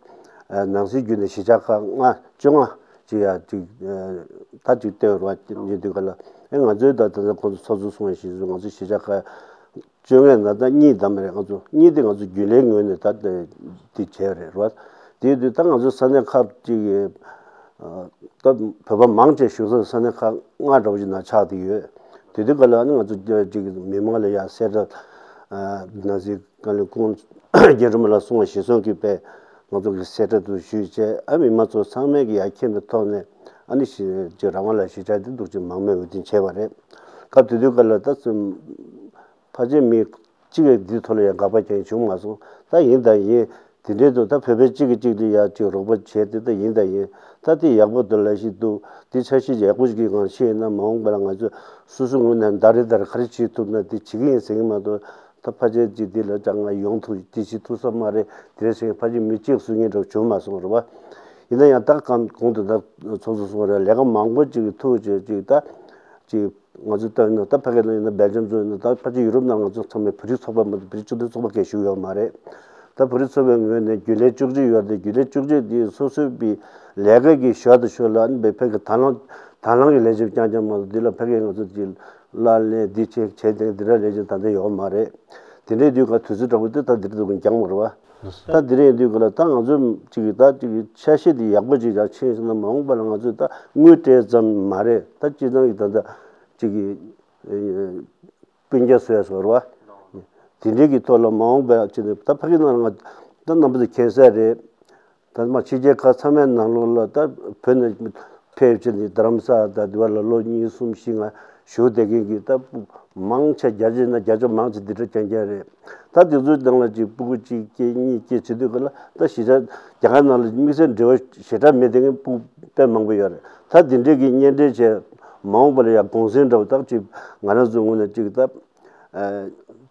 ནང་སྲིད་བརྒྱུད་ནས་གཞིས་ཆགས་ཁག་ལྔ་བཅོ་ལྔ་ཅིག་ཡ་ཅིག་ད་ཅིག་བཏོན་རོགས་ཉེ་དུས་ག་ལ། ཨེ་ང་ཚོའི་ད་ད་ད་ཁོང་ཚོ་ཚོགས་གཙོ་གསུངས་པ་གཞིར་བཟུང་ང་ཚོ་གཞིས་ཆགས་ཁག་བཅོ་ལྔའི་ནང་ད་གཉིས་བདམས་རེད། ང་ཚོ་གཉིས་དེ་ང་ཚོ་རྒྱུན་ལས་ངོས་ནས་ད་དེ་བྱས་རེད་རོ། དེའི་དུས་ད་ང་ཚོ་ས་གནས་ཁག་ཅིག་ད་བོད་པ་མང་ཆེ་བཞུགས་ས་ས་གནས་ཁག་ལྔ་འདྲ་བོ་ཅིག་ནང་ཆགས་བསྡད་ཡོད། དེ་དུས་ག་ལ་ནི་ང་ཚོ་ཅིག་མི་མང་ལ་ཡ་གསལ་བསྒྲགས་ནང་སྲིད་བཀའ་བློན་ཁོང་རྒྱལ་ཁྲིམས་ལ་གསུངས་པ་གཞིར་བཟུང་གིས་པས་ང་ཚོ་གི་གསལ་བསྒྲགས་དུ་ཞུས་བྱས། ཨ་མི་མང་ཚོ་ཚང་མས་ཀྱི་ཡ་མཁྱེན་པའི་ཐོག་ནས་ཨ་ནི་ཞི་ཅིག་རང་དབང་ལ་གཞིས་ཆགས་འདི་འདུག་ཅིག་མང་མོས་འོས་འདེམས་བྱས་པ་རེད། སྐབས་དེ་དུས་ག་ལ་ད་ཕལ་ཆེར་མི་གཅིག་གིས་འདིའི་ཐོག་ལ་ཡང་དགག་པ་རྒྱག་མཁན་བྱུང་མ་སོང་། ད་ཡིན་ད་ཡིན། དེ་འདྲའི་དུ་ད་བོད་པའི་གཅིག་གིས་གཅིག་ལ་ཡ་གཅིག་རོགས་པ་བྱས་ཏེ་ད་ཡིན་ད་ཡིན། ད་དེ་ཡག་པོ་འདུག་ལབ་ཤིག་འདུག་དེ་འཆར་གཞི་ཡག་པོ་ཞིག་གི་སྒང་ཤེས་ན་མ་འོངས་པ་ལ་ང་ཚོས་སོ་སོའི་ངོས་ནས་ཟླ་རེ་ཟླ་རེ་ག་རེ་བྱེད་ཐུབ་ན་དེ་བྱེད་ཀྱི་ཡིན་ཟེར་གྱི་མ་གཏོགས། ད་ཕལ་ཆེར་གཅིག་དེ་ལ་ཅང་ང་ཡོང་ཐུབ་དེ་བྱེད་ཐུབ་ས་མ་རེད། དེ་རེད་ཟེར་ཕལ་ཆེར་མི་གཅིག་གསུང་མཁན་འདྲ་བྱུང་མ་སོང་རེད་བ། ཡིན་ན་ཡང་ད་གང་གོང་དུ་ད་ཚོགས་གཙོ་གསུངས་རེད། ལས་ཀ་མང་པོ་ཅིག་ཐུག་བྱས་ཅིག་ད་ཅིག་ང་ཚོ་ལྟ་ཡིན་ན་ད་ཕ་གི་ལ་ཡིན་ན་སྦེལ་ཇམ་ཚོ་ཡིན་ན་ད་ཕལ་ཆེར་ཡུ་རོབ་ནང་ང་ཚོ་ཚང་མས་བོད་རིགས་ཚོགས་པ་མ་གཏོགས་བོད་རིགས་སྤྱི་མཐུན་ཚོགས་པ་གང་ཞིག་ཡོད་མ་རེད། ད་བོད་རིགས་ཚོགས་པའི་ངོས་ནས་རྒྱུན་ལས་བཅུ་གཅིག་ཡོད་རེད། རྒྱུན་ལས་བཅུ་གཅིག་འདི་སོ་སོའི་པའི་ལས་ཀ་གི་ཞོར་དུ་ཞོར་ལ་ཨ་ནི་བོད་ཕ་གི་དང་བླངས་དང་བླངས་ཀྱི་ལས་བྱེད་རྐྱང་རྐྱང་མ་གཏོགས་འདི་ལ་ཕ་གི་ང་ཚོ་ཅིག་ལག་ལེན་འདི་བྱེད་བྱེད་དེ་འདི་འདྲ་ལས་བྱེད་ད་ལྟ་ཡོད་མ་རེད། དེ་འདྲའི་དུས་ཀ་དུས་ཚོད་འདྲ་པོ་དེ་ད་འདིར་འདུག་གི་འགྱངས་མ་རེད་བ། ད་འདི་རེད་འདུག་གི་ལ་ད་ང་ཚོ་ཅིག་ད་ཅིག་འཆར་གཞི་འདི་ཡག་པོ་ཅིག་ཡང་ཕྱིན་སོང་ན་མ་འོངས་པ་ལ་ང་ཚོས་ད་དངུལ་སྤྲད་ཙམ་མ་རེད། ད་སྤྱིར་བཏང་གི་ད་ད་ཅིག་གི་སྤུན་ཀྱག་བཟོ་ཡ་ཟེར་བ་དེ་འདྲའི་གི་ཐོག་ལ་མ་འོངས་པ་ཅིག་ནས་ད་ཕ་གི་ནང་ལ་ང་ད་རྣམ་པ་ཚོ་མཁྱེན་གསལ་རེད། ད་མ་ཕྱི་རྒྱལ་ཁག་ཚང་མའི་ནང་ལོགས་ལ་ད་བོད་ནས་ཕེབས་ཕྱིན་ནས་རྡ་རམ་ས་ད་དེ་བ་ལ་ལོ་གཉིས་གསུམ་བཞི་ལྔ་བཞུགས་བསྡད་མཁན་གྱི་ད་མང་ཆེ་བརྒྱ་ཆ་ན་བརྒྱ་ཆ་མང་ཆེ་འདི་འདྲ་རྐྱང་རྐྱང་རེད། ད་དེ་ཚོའི་ནང་ལ་ཅིག་སྤུ་གུ་གཅིག་སྐྱེས་གཉིས་སྐྱེས་བྱེད་དུས་ག་ལ་ད་གཞིས་ཆགས་རྒྱ་གར་ནང་ལ་དམིགས་བསལ་འབྲེལ་བ་ཞེ་དྲག་མེད་བསྡད་མཁན་སྤུ་གུ་དཔེ་མང་པོ་ཡོད་རེད། ད་དེ་འདྲས་ཀྱི་གཉེན་འབྲེལ་བྱས་མ་འོངས་པ་ལ་ཡང་གུང་སེང་འདྲ་བོ་ད་ཅིག་ང་རང་ཚོའི་ངོས་ནས་ཅིག་ད།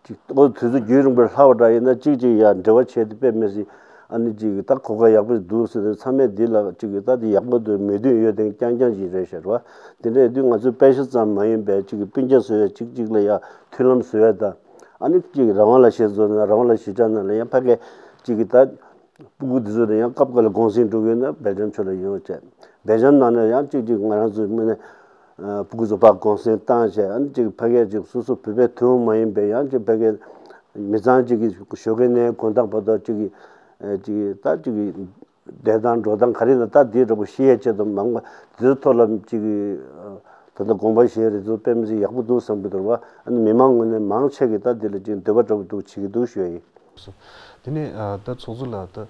ཅིག་ཨོ་དུས་ཚོད་རྒྱུན་རིང་པོར་ལྷག་པ་འདྲ་ཡིན་ན་གཅིག་གཅིག་ཡ་འབྲེལ་བ་བྱས་ཏེ་དཔེ་མི་སྲིད་ཨ་ནི་ཅིག་ད་གོ་སྐབས་ཡག་པོ་འདུག་ཟེར་ཏེ་ཚང་མས་འདི་ལ་ཅིག་ད་འདི་ཡག་པོ་འདུག་མོས་མཐུན་ཡོད་དེ་རྐྱང་རྐྱང་ཅིག་རེད་ཤག་རེད་བ། དེ་འདྲ་ཡིན་དུས་ང་ཚོའི་པེ་ཤ་ཙམ་མ་ཡིན་པའི་ཅིག་སྤུན་ཀྱག་བཟོ་ཡ་གཅིག་གཅིག་ལ་ཡ་མཐུན་ལམ་བཟོ་ཡ་དང་ཨ་ནི་ཅིག་རང་དབང་ལ་གཞི་བཟུང་ན་རང་དབང་ལ་གཞིས་ཆགས་ནང་ལ་ཡང་ཕ་གི་ཅིག་ད། སྤུ་གུ་འདི་ཚོ་ལ་ཡང་སྐབས་འགའ་ལ་གུང་སེང་འགྲོ་གི་ཡོད་ན་སྦེལ་ཇམ་ཕྱོགས་ལ་ཡོང་བྱས། སྦེལ་ཇམ་ནང་ནས་ཡང་གཅིག་གཅིག་ང་རང་ཚོའི་མི་ནས་སྤུ་གུ་ཚོ་ཕར་གུང་སེང་བཏང་བྱས་ཨ་ནི་གཅིག་ཕ་གིར་གཅིག་སོ་སོ་བོད་པའི་ཐུན་མོང་མ་ཡིན་པའི་ཡང་གཅིག་ཕ་གིའི་མི་ཚང་གཅིག་གི་ཞོགས་ཀས་ནས་དགོང་དག་བར་དུ་གཅིག་གི་གཅིག་ད་གཅིག་གི་བསྡད་སྟངས་འགྲོ་སྟངས་ག་རེ་ཡིན་ན་ད་འདིའི་འདྲ་པོ་ཤེས་ཡས་ཆེད་དུ་མང་པ་འདི་ཚོ་ཐོག་ལ་གཅིག་གི་ད་ལྟ་དགོངས་པ་བཞེས་རེད་ཚོ་དཔེ་མི་སྲིད་ཡག་པོ་འདུག་བསམ་གྱི་འདུག་བ། ཨ་ནི་མི་མང་ངོས་ནས་མང་ཆེ་གིས་ད་འདི་ལ་གཅིག་འདོད་པ་འདྲ་པོ་འདུག་བྱེད་ཀྱི་འདུག་ཞུ་ཡ་ཡིན། དེ་ནས་ཨ་ད་ཚོགས་གཙོ་ལགས་ད་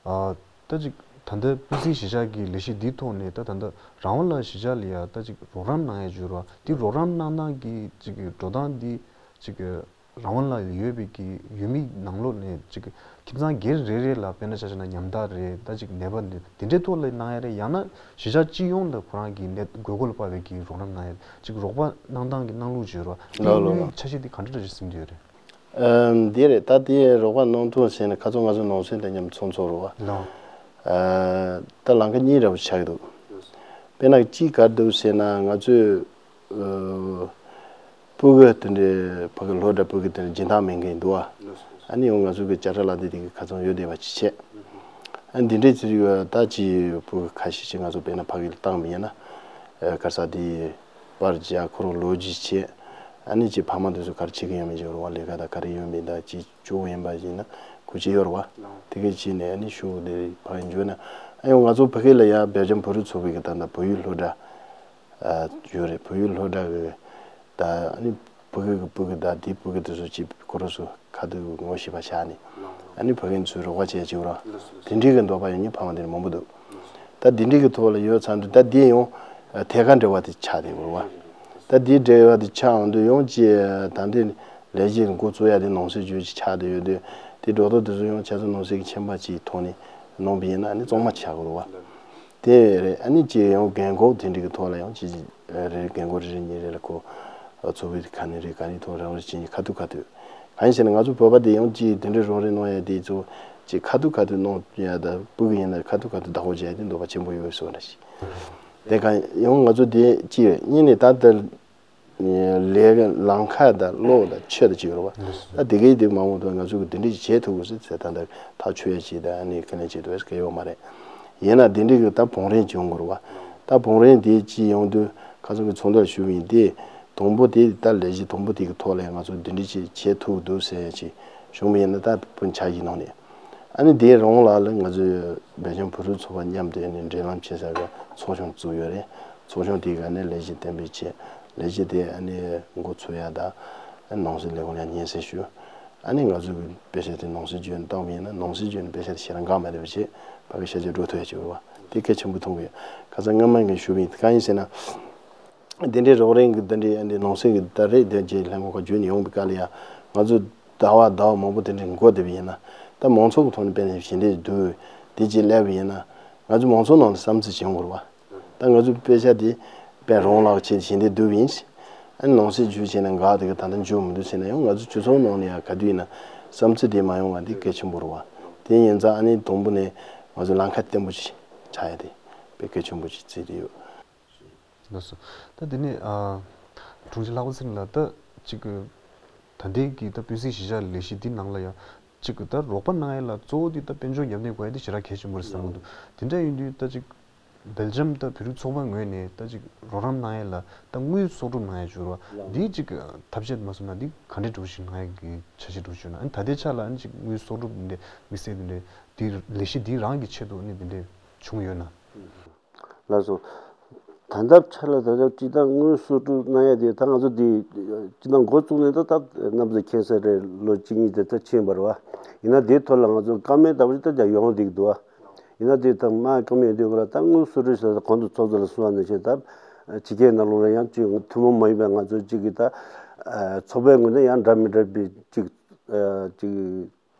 ཨ་ད་ཅིག་ད་ལྟ་སྤུན་སྲིང་གཞིས་ཆགས་ཀྱི་ལས་གཞི་འདིའི་ཐོག་ནས་ད་ད་ལྟ་རང་དབང་ལ་གཞིས་ཆགས་ལ་ཡ་ད་ཅིག་རོགས་རམ་གནང་ཡ་བྱུང་ར་འདི་རོགས་རམ་གནང་སྟངས་ཀྱི་ཅིག་གི་འགྲོ་སྟངས་འདི་ཅིག་གི་རང་དབང་ལ་ཡོད་པའི་གི་ཡུལ་མི་ནང་ལོགས་ནས་ཅིག་གི་ཁྱིམ་ཚང་སྒེར་རེ་རེ་ལ་དཔེར་ན་ཆ་བཞག་ན་ཉམ་ཐག་རེད་ད་ཅིག་ནད་པ་འདི་འདི་འདྲའི་ཐོག་ལ་གནང་ཡ་རེད། ཡང་ན་གཞིས་ཆགས་སྤྱི་ཡོངས་ལ་ཁོ་རང་གི་ནད་དགོས་མཁོ་ལ་དཔག་པའི་གི་རོགས་རམ་གནང་ཡ་རེད། ཅིག་རོགས་པ་གནང་སྟངས་ཀྱི་གནང་ལུགས་བརྗོད་རོགས་ལགས་ལགས་ལགས། འཆར་གཞི་འདི་ག་འདྲ་འདྲ་ཞིག་ཟིན་གྱི་ཡོད་རེད། ཨམ། འདི་རེད། ད་དེ་རོགས་པ་གནང་སྟངས་ཟེར་ན་ཁ་སང་ང་ཚོ་ནང་སྲིད་དང་མཉམ་ཚོགས་ཚོགས་རོགས་པ། ལགས། ཨ། ད་ལམ་ཁ་གཉིས་འདྲ་པོ་ཆགས་ཀྱི་འདུག་དཔེར་ན་གཅིག་ག་རེ་འདུག་ཟེར་ན་ང་ཚོས་ཨ། སྤུ་གུ་དེ་འདྲའི་ཕ་གི་ལོ་འདྲ་སྤུ་གུ་དེ་འདྲ་སྦྱིན་བདག་མེད་མཁན་འདུག་ཨ། ཨ་ནི་ཡང་ང་ཚོ་གི་བྱ་བྲལ་ལ་དེ་དེ་གི་ཁ་ཚང་ཡོད་བསྡད་པ་ཅིག་བྱས། ཨ་འདི་འདྲའི་ཚུལ་ཡོད་ད་ཅི་སྤུ་གུ་ཁ་ཤས་ཅིག་ང་ཚོ་དཔེར་ན་ཕ་གི་ལ་བཏང་མི་ཉན་ན། ཨ་ག་ས་དེ་པར་རྒྱག་ཁོ་རང་ལོ་རྒྱུས་བྱས། ཨ་ནི་ཅི་ཕ་མ་དེ་ཚོ་ག་རེ་བྱེད་ཀྱི་ཡོད་མེད་ཅིག་རོགས་པ་ལས་ཀ་དང་ག་རེ་ཡོད་མེད་ད་ཅི་ཅུང་ཡིན་པ་ཡིན་ན་ གུ་ཅི་ཡོར་བ། དེ་གའི་ཅི་ནས་ཨ་ནི་ཤུགས་དེ་ཕ་གི་འཇོན་ན། ཨ་ཡང་ང་ཚོ་ཕ་གི་ལ་ཡ་སྦེལ་ཇམ་བོད་རིགས་ཚོགས་པའི་གི་ད་ལྟ་བོད་ཡིག་སློབ་གྲྭ་ཡོད་རེད། བོད་ཡིག་སློབ་གྲྭ་གི་ད་ཨ་ནི་ཕ་གི་གི་ཕ་གི་ད་དེ་ཕ་གི་དེ་ཚོ་ཅི་ཁོ་རང་ཚོ་ཁ་ཐུག་ངོ་ཤེས་པ་ཆགས་ནས་ཨ་ནི་ཕ་གི་ཚོས་རོགས་པ་བྱས་ཅིག་ར། དེ་འདྲའི་གི་འདོད་པ་ཡོད་མཁན་ཕ་མ་དེ་འདྲ་མང་པོ་འདུག་ད་དེ་འདྲའི་གི་ཐོག་ལ་ཡོད་ཚར་དུས་ད་དེ་ཡང་ཐད་ཀར་འབྲེལ་བ་དེ་ཆགས་བསྡད་ཡོད་རེད་བ། ད་དེ་འབྲེལ་བ་དེ་ཆགས་འོང་དུས་ཡང་ཅི་ད་འདི་ལས་གཞི་འགོ་བཙུགས་ཡ་དེ་ནང་སྲིད་ཅུས་ཅིག་ཆགས་བསྡད་ཡོད་དུས་དེ་སྒྲོ་འདོགས་དེ་ཚོ་ཡང་ཆ་ཚང་ནང་སྲིད་ཀྱི་ཁྱིམ་པ་ཅིག་ཐོག་ནས་གནང་བ་ཡིན་ན་ཨ་ནི་གཙང་མ་ཆགས་དགོས་རེད་བ། དེ་རེད། ཨ་ནི་ཅི་ཡང་རྒན་གོག་དེ་འདྲའི་གི་ཐོག་ལ་ཡང་ཅི་རེ་རེ་རྒན་གོག་རེ་རེ་གཉིས་རེ་ལ་ཁོ་ཚོགས་པའི་ཁ་ནས་རེད། ག་ནས་ཐོག་རང་རེ་ཅི་ཁ་ཐུག་ཁ་ཐུག་གང་ཡིན་ཟེར་ན་ང་ཚོ་བོད་པ་དེ་ཡང་ཅི་དེ་འདྲའི་རོགས་རེས་གནང་ཡ་དེ་ཚོ་ཅི་ཁ་ཐུག་ཁ་ཐུག་གནང་ཡ་ད་སྤུ་གུ་ཡིན་ན་ཁ་ཐུག་ཁ་ཐུག་བདག་པོ་བྱས་ཏེ་འདོད་པ་ཆེན་པོ་ཡོད་བཟོ་འདྲ་ཞིག་དེ་གང་ཡང་ང་ཚོ་དེ་ཅི་ཡོད་གཉིས་ནས་ད་ལྟ་ལས་ལམ་ཁ་དང་གློག་དང་ཆུ་དང་ཅི་ཡོད་རེད་བ། ད་དེ་གའི་དེ་མ་འོངས་དུ་ང་ཚོ་གི་དེ་འདྲ་ཞིག་བྱེད་ཐུབ་དགོས་ཟེར་ད་ལྟ་ཐག་ཆོད་ཡ་ཅིག་དང་ཨ་ནི་ཁས་ལེན་བྱེད་ཐུབ་ཡ་ཟེར་གི་ཡོད་མ་རེད། ཡིན་ན་དེ་འདྲ་གི་ད་བང་རིམ་ཅིག་ཡོང་དགོས་རེད་བ། ད་བང་རིམ་དེ་ཅི་ཡོང་དུས་ཁ་སང་གི་ཚོགས་འདུར་ཞུགས་པ་ཡིན་ཏེ། དང་པོ་དེ་ད་ལས་གཞི་དང་པོ་དེ་གི་ཐོག་ལ་ང་ཚོ་འདི་འདྲ་ཅིག་བྱེད་ཐུབ་འདུག་ཟེར་ཡ་ཅིག་བྱུང་བ་ཡིན་ན་ད་སྤུན་ཆ་ཞིག་ནང་ནས་ཨ་ནི་དེའི་རང་ལ་ལ་ང་ཚོའི་སྦེལ་ཇམ་བོད་རིགས་ཚོགས་པ་མཉམ་དུ་ཨ་ནི་འབྲེལ་ལམ་བྱེད་ས་གི་ཚོགས་ཆུང་བཙུགས་ཡོད་རེད། ཚོགས་ཆུང་དེ་ག་ནས་ལས་གཞི་གཏན་འབེབས་བྱས། ལས་གཞི་དེ་ཨ་ནི་འགོ་ཚུགས་ཡ་ད་ནང་སྲིད་ལས་ཁུངས་ལ་སྙན་སེང་ཞུ། ཨ་ནི་ང་ཚོ་གི་དཔེ་ཆ་དེ་ནང་སྲིད་བརྒྱུད་ནས་བཏང་བ་ཡིན་ན་ནང་སྲིད་བརྒྱུད་ནས་དཔེ་ཆ་དེ་ཞེ་དྲག་འགག་མ་བསྡད་པ་བྱས་ཕ་གི་ཤ་ཆ་འགྲོ་ཐུབ་ཡ་ཅིག་ཡོད་རེད་བ། དེ་གལ་ཆེན་པོ་མཐོང་གི་ཡོད། ཁ་སང་སྔ་མ་ངས་ཞུས་པ་ཡིན། གང་ཡིན་ཟེར་ན། འདི་འདྲའི་རོགས་རམ་གྱི་འདི་འདྲའི་ཨ་ནི་ནང་སྲིད་ཀྱི་ད་རེས་དེ་རྗེས་ལྷན་ཁང་ཁག་བརྒྱུད་ནས་ཡོང་བའི་སྐབས་ལ་ཡང་ང་ཚོ་ཟླ་བ་ཟླ་བ་མང་པོ་དེ་འདྲའི་འགོར་བསྡད་པ་ཡིན་ན། ད་མང་ཚོགས་ཀྱི་ཐོག་ནས་དཔེ་ནས་ཞི་བདེ་འདུག་དེ་རྗེས་སླེབས་པ་ཡིན་ན། ང་ཚོ་མང་ཚོགས་ནང་ལ་བསམ་ཚུལ་བྱེད་དགོས་རེད་བ། ད་ང་ཚོ་དཔེ་ཆ་དེ་དཔེ་རང་ལག་བྱས་ཞི་བདེ་འདུག་ཡིན། ཨ་ནི་ནང་སྲིད་བརྒྱུད་བྱས་ན་འགག་དེ་ག་ད་ལྟ་འཇུག་མི་འདུག་ཟེར་ན་ཡང་ང་ཚོ་སྤྱི་ཚོགས་ནང་ནས་ཡང་ག་དུས་ཡིན་ན་བསམ་ཚུལ་དེ་མ་ཡོང་བ་འདི་གལ་ཆེན་པོ་རེད་བ། དེ་ཡིན་ཙང་ཨ་ནི་དང་པོ་ནས་ང་ཚོ་ལམ་ཁ་བརྟན་པོ་ཞིག་ཆགས་ཡ་དེ་དཔེ་གལ་ཆེན་པོ་ཞིག་བརྩིས་ཏེ་ཡོད། ལགས་སོ། ད་དེ་ནས་ཨ། དྲུང་ཆེ་ལྷག་པ་ཚེ་རིང་ལགས། ད་ཅིག་གི་ད་ལྟའི་གི་ད་སྤུན་སྲིང་གཞིས་ཆགས་ལས་གཞི་འདི་ནང་ལ་ཡང་ཅིག་གི་ད་རོགས་པ་གནང་ཡ་ལ་གཙོ་བོ་འདི་ད་དཔལ་འབྱོར་རྒྱབ་གནས་དགོས་ཡ་འདི་ཞེ་དྲག་གལ་ཆེན་པོ་རེད་བསམ་གི་འདུག་དེ་འདྲ་ཡིན་དུས་ད་ཅིག་སྦེལ་ཇམ་ད་བོད་རིགས་ཚོགས་པ་ངོས་ནས་ད་ཅིག་རོགས་རམ་གནང་ཡ་ལ་ད་དངུལ་གསོག་སྒྲུབ་གནང་ཡ་བྱུང་ར་བ། འདི་ཅིག་ཐབས་ཤེས་མ་བཟོ་ན་འདི་ག་འདྲ་འགྲོ་བཞིན་གནང་ཡ་གི་འཆར་གཞི་འགྲོ་བཞིན་ན། ཨ་ནི་ད་ལྟའི་ཆ་ལ་ཨ་ནི་ཅིག་དངུལ་གསོག་སྒྲུབ་འདི་འདྲ་དམིགས་བསལ་འདི་འདྲ་འདི་ལས་གཞི་འདི་རང་གི་ཆེད་དུ་ཨ་ནི་འདི་འདྲ་བྱུང་ཡོད་ན། ལགས་སོ། ད་ལྟ་ཆ་ལ་ད་ལྟ་སྤྱི་བཏང་དངུལ་གསོག་སྒྲུབ་གནང་ཡ་དེ་ད་ང་ཚོ་འདི་སྤྱི་བཏང་འགོ་བཙུགས་ནས་ད་ད་རྣམ་ཚོ་མཁྱེན་གསལ་རེད། ལོ་གཅིག་གཉིས་དེ་ད་ཕྱིན་པ་རེད་བ། ཡིན་ན་དེའི་ཐོག་ལ་ང་ཚོ་བཀའ་མོལ་ལྟ་བུ་ཞིག་ད་ཀྱང་ཡོང་བསྡད་ཀྱི་འདུག་བ། ཡིན་ན་དེ་ད་མ་བཀའ་མོལ་ཡོང་དུས་སྐབས་ལ་ད་དངུལ་གསོག་སྒྲུབ་ཟེར་ད་གོང་དུ་ཚོགས་གཙོ་ལ་གསུངས་པ་ནང་བཞིན་ད་ཕྱི་རྒྱལ་ནང་ལོགས་ལ་ཡང་ཅིག་ཐུན་མོང་མ་ཡིན་པའི་ང་ཚོ་ཅིག་གི་ད་ཚོགས་པའི་ངོས་ནས་ཡང་འདྲ་མི་འདྲ་བའི་ཅིག་ཅིག་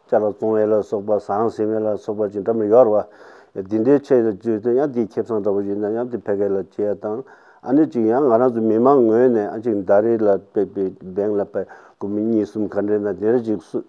ཅ་ལག་བཙོང་བ་ལ་སོགས་པ་ཟ་ཁང་ཟིན་པ་ལ་སོགས་པ་ཅིག་འདྲ་མི་ཡོད་རེད་བ། འདི་འདྲའི་ཆེད་དུ་བརྗོད་དུས་ཡང་འདི་ཁེ་བཟང་འདྲ་བོ་ཡིན་ན་ཡང་འདི་ཕ་གི་ལ་བྱེད་ཡ་དང་། ཨ་ནི་ཅིག་ཡང་ང་རང་ཚོ་མི་མང་ངོས་ནས་ཨ་ཅིག་ཟླ་རེ་ལ་དཔེ་དཔེ་བེང་ལ་དཔེ་སྒོར་མོ་གཉིས་གསུམ་ག་འདྲ་ན་དེ་འདྲ་ཅིག་སུ་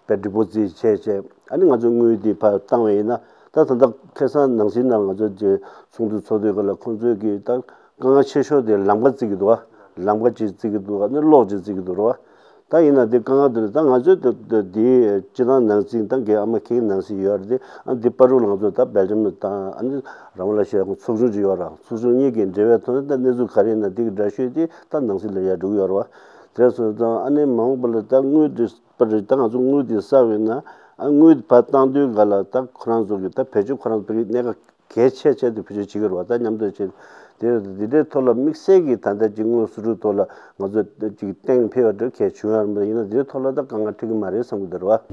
དཔེ་ཌི་པོ་ཛིཊ་བྱས་བྱས། ཨ་ནི་ང་ཚོ་དངུལ་འདི་ཕར་བཏང་བ་ཡིན་ན་ད་ད་ལྟ་ཁ་སང་ནང་སྲིད་ནང་ང་ཚོ་ཅིག་ཚོགས་འདུ་ཚོགས་དུས་སྐབས་ལ་ཁོང་ཚོས་ཀྱིས་ད་དཀའ་ངལ་ཆེ་ཤོས་དེ་ལམ་ཁ་བརྩི་གི་འདུག་བ། ལམ་ཁ་ཅིག་བརྩི་གི་འདུག་བ། ཨ་ནི་གློག་ཅིག་བརྩི་གི་འདུག་རེད་བ། ད་ཡིན་ན་དེ་དཀའ་ངལ་དེ་ད་ང་ཚོའི་དེ་དེ་དེའི་སྤྱི་བཏང་ནང་སྲིད་ད་རྒན་ཨ་མ་ཁྱེད་ཀྱི་ནང་སྲིད་ཡོད་རེད་དེ། ཨ་འདི་བར་དུ་ང་ཚོ་ད་སྦེལ་ཇམ་དང་ཨ་ནི་རང་དབང་ལ་བཤད་ཚོགས་ཆུང་ཅིག་ཡོད་ར། ཚོགས་ཆུང་གཉིས་ཀྱི་འབྲེལ་བའི་ཐོག་ནས་ད་གནས་ཚུལ་ག་རེ་ཡིན་ན་དེ་གི་འདྲ་ཤོས་དེ་ད་ནང་སྲིད་ལ་ཡར་འགྲོ་གི་ཡོད་རེད་བ། དེ་སོང་ཙང་ཨ་ནི་མ་འོངས་པ་ལ་ད་དངུལ་དེ་པར་ད་ང་ཚོ་དངུལ་དེ་བསགས་ཡོད་ན་ཨ་དངུལ་དེ་ཕར་བཏང་དུས་ག་ལ་ད་ཁོ་རང་ཚོ་གི་ད་བེད་སྤྱོད་ཁོ་རང་ཚོ་གི་གནད་འགག་གལ་ཆེ་ཆེ་དེ་བེད་སྤྱོད་བྱེད་ཀྱི་རེད་བ། ད་མཉམ་དུ་བྱེད་དེ་འདི་འདྲའི་ཐོག་ལ་དམིགས་བསལ་གྱི་ད་ལྟ་ཅིག་དངོས་སུ་རུ་ཐོག་ལ་ང་ཚོ་ཅིག་གཏན་འཕེལ་བ་འདྲ་གལ་བྱུང་ཡང་མ་ཡིན་ན་འདིའི་ཐོག་ལ་ད་དཀའ་ངལ་འཕྲད་ཀྱི་མ་རེད་བསམ་གྱི་འདུག་རེད་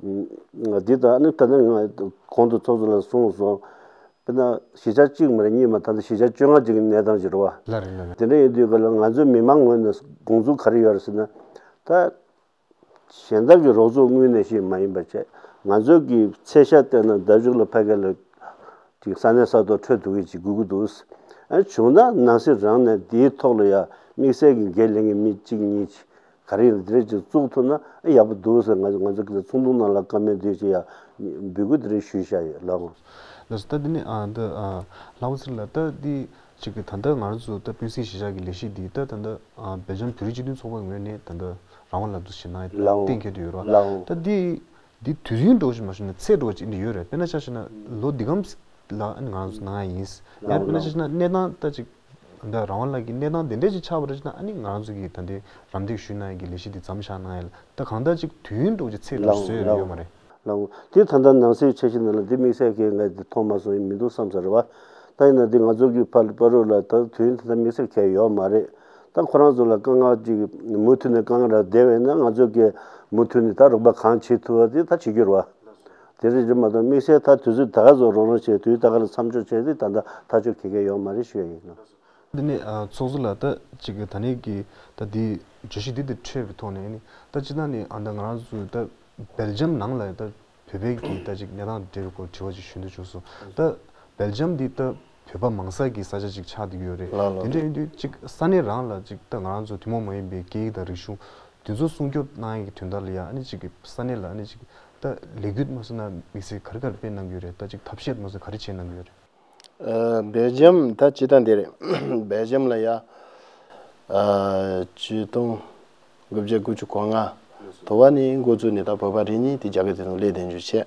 བ། འདི་ད་ནི་ད་ནི་ང་གོང་དུ་ཚོགས་གཙོ་ལ་གསུངས་སོང་། དཔེར་ན་གཞིས་ཆགས་གཅིག་མ་རེད་གཉིས་མ་ད་ལྟ་གཞིས་ཆགས་བཅོ་ལྔ་ཅིག་གི་གནས་སྟངས་ཅིག་རེད་བ། ལགས་རེད་ལགས་རེད། དེ་འདྲ་ཡིན་དུས་ག་ལ་ང་ཚོའི་མི་མང་ངོས་ནས་དགོངས་ཚུལ་ག་རེ་ཡོད་རེད་ཟེར་ན། ད། གཞན་དག་གི་རོགས་ཚོགས་དངོས་གནས་ཤིག་མ་ཡིན་པ་བྱས། ང་ཚོ་གི་ཚད་ཤ་བལྟས་ན་ཟླ་མཇུག་ལ་ཕ་གི་ལ་ཅིག་ས་གནས་ས་ཐོག་འཕྲོད་ཐུབ་ཀྱི་ཅིག་དགོས་ཀྱི་འདུག་ཨ་བྱུང་ན་ནང་སྲིད་རང་ནས་དེའི་ཐོག་ལ་ཡ་དམིགས་བསལ་གྱི་འགན་ལེན་གྱི་མི་གཅིག་གཉིས་ཅིག་ག་རེ་ཡིན་དེ་འདྲ་ཅིག་བཙུགས་ཐུབ་ན་ཨ་ཡག་པོ་འདུག་ཟེར། ང་ང་ཚོ་གི་ཚོགས་འདུ་ནང་ལ་བཀའ་མོལ་འདི་ཅིག་ཡ་འབོད་སྐུལ་དེ་འདྲ་ཞུས་བཞག་ཡོད་ལགས། ལགས་སོ། ད་འདི་ནི་ཨ་འདི་ཨ་ལྷག་པ་ཚེ་རིང་ལགས་ད་འདི། གཅིག་གི་ད་ལྟ་ང་རང་ཚོ་ད་སྤུན་སྲིང་གཞིས་ཆགས་ཀྱི་ལས་གཞི་འདི་ད་ད་ལྟ་ཨ་སྦེལ་ཇམ་བོད་རིགས་སྤྱི་མཐུན་ཚོགས་པའི་ངོས་ནས་ད་ལྟ་རང་དབང་ལབ་དུས་ཞེ་ན་ལའོ། གཏན་འཁེལ་དུ་ཡོད་ར། ལའོ། ད་འདི་འདི་དུས་ཡུན་འགྲོ་ཞིག་མ་ཞུ་ན་ཚད་འགྲོ་ཅིག་འདི་ཡོད་རེད། དཔེར་ན་ཆ་བཞག་ན་ལོ་འདི་གམ་ལ་ཨ་ནི་ང་རང་ཚོ་གནང་ཡ་ཡིན། ཡང་དཔེར་ན་ཆ་བཞག་ན་གནས་སྟངས་ད་ཅིག་ད་རང་དབང་ལགས་ཀྱི་གནས་སྟངས་དེ་འདྲས་ཅིག་ཆགས་པ་རེད་ཅིག་ན་ཨ་ནི་ང་རང་ཚོ་གི་ད་འདི་རམ་འདེགས་ཞུ་གནང་ཡ་གི་ལས་གཞི་འདི་མཚམས་བཞག་གནང་ཡ་ལ་ད་གང་ལྟར་ཅིག་དུས་ཡུན་འགྲོ་ཅིག་ཚད་འགྲོ་ལའོ་བཟོས་ཡོད་ལའོ། ཡོད་མ་རེད། ལའང་། དེ་ད་ལྟ་ནང་གསེས་འཆར་གཞི་ནང་ལ་འདི་དམིགས་བསལ་གྱི་ང་འདི་མཐོང་མ་སོང་ཡིན་མི་འདུག་བསམ་ས་རེད་བ། ད་ཡིན་ན་འདི་ང་ཚོ་གི་ཕ་ཕ་རོལ་ལ་ད་དུས་ཡུན་ད་ལྟ་དམིགས་བསལ་གང་ཡང་ཡོད་མ་རེད། ད་ཁོ་རང་ཚོ་ལ་དཀའ་ངལ་ཅིག་མུ་མཐུད་ནས་དཀའ་ངལ་རག་བསྡད་པ་ཡིན་ན་ང་ཚོ་གི་མུ་མཐུད་ནས་ད་རོགས་པ་གང་བྱེད་ཐུབ་པ་དེ་ད་བྱེད་རྒྱུ་རེད་བ། དེ་རེད་ཅེས་མ་གཏོགས་དམིགས་བསལ་ད་དུས་ཚོད་ད་ག་ཚོད་རོགས་རམ་བྱས་དུས་ད་ག་ལ་མཚམས་འཇོག་བྱས་ཏེ་ད་ལྟ་ཐག་གཅོད་གང་ཡང་ཡོད་མ་རེད་ཞུ་ཡ་ཡིན། འདི་ནས་ཨ་ཚོགས་གཙོ་ལགས། ད་ཅིག་ད་ནས་ཀྱི་ད་འདི་བརྗོད་གཞི་འདི་དེ་འཕྲོས་པའི་ཐོག་ནས་ནི་ད་སྤྱིར་བཏང་ནི་ཨ་ད་ང་རང་ཚོ་ད་སྦེལ་ཇམ་ནང་ལ་ད་བོད་པའི་གི་ད་ཅིག་གནས་སྟངས་འབྲེལ་བའི་སྐོར་དྲི་བ་ཅིག་ཞུ་འདོད་བྱུང་སོང་། ད་སྦེལ་ཇམ་འདི་ད་བོད་པ་མང་ས་གི་ས་ཆ་ཅིག་ཆགས་བསྡད་ཀྱི་ཡོད་རེད། ལགས་ལགས། དེ་འདྲ་ཡིན་དུས་ཅིག་ས་གནས་རང་ལ་ཅིག་ད་ང་རང་ཚོ་ཐུན་མོང་མ་ཡིན་པའི་སྐད་ཡིག་དང་རིག་གཞུང་དེ་ཚོ་སྲུང་སྐྱོབ་གནང་ཡག་གི་དོན་དག་ལ་ཡ་ཨ་ནི་ཅིག་གི་ས་གནས་ལ་ཨ་ནི་ཅིག་ད་ལས་འགུལ་མ་སོང་ན་དམིགས་བསལ་ག་རེ་ག་རེ་སྤེལ་གནང་གི་ཡོད་རེད། ད་ཅིག་ཐབས་ཤེས་མ་སོང་ག་རེ་བྱས་གནང་གི་ཡོད་རེད། ཨ་སྦེལ་ཇམ་ད་སྤྱིར་བཏང་འདི་རེད། སྦེལ་ཇམ་ལ་ཡ་ཨ་ཆིག་སྟོང་དགུ་བརྒྱ་དགུ་བཅུ་གོ་ལྔ་དུ་བ་ནས་འགོ་བཙུགས་ནས་ད་བོད་པ་རེ་གཉིས་དེ་རྒྱ་གར་དེ་ཚོ་སླེབས་བསྡད་རྒྱུ་བྱས།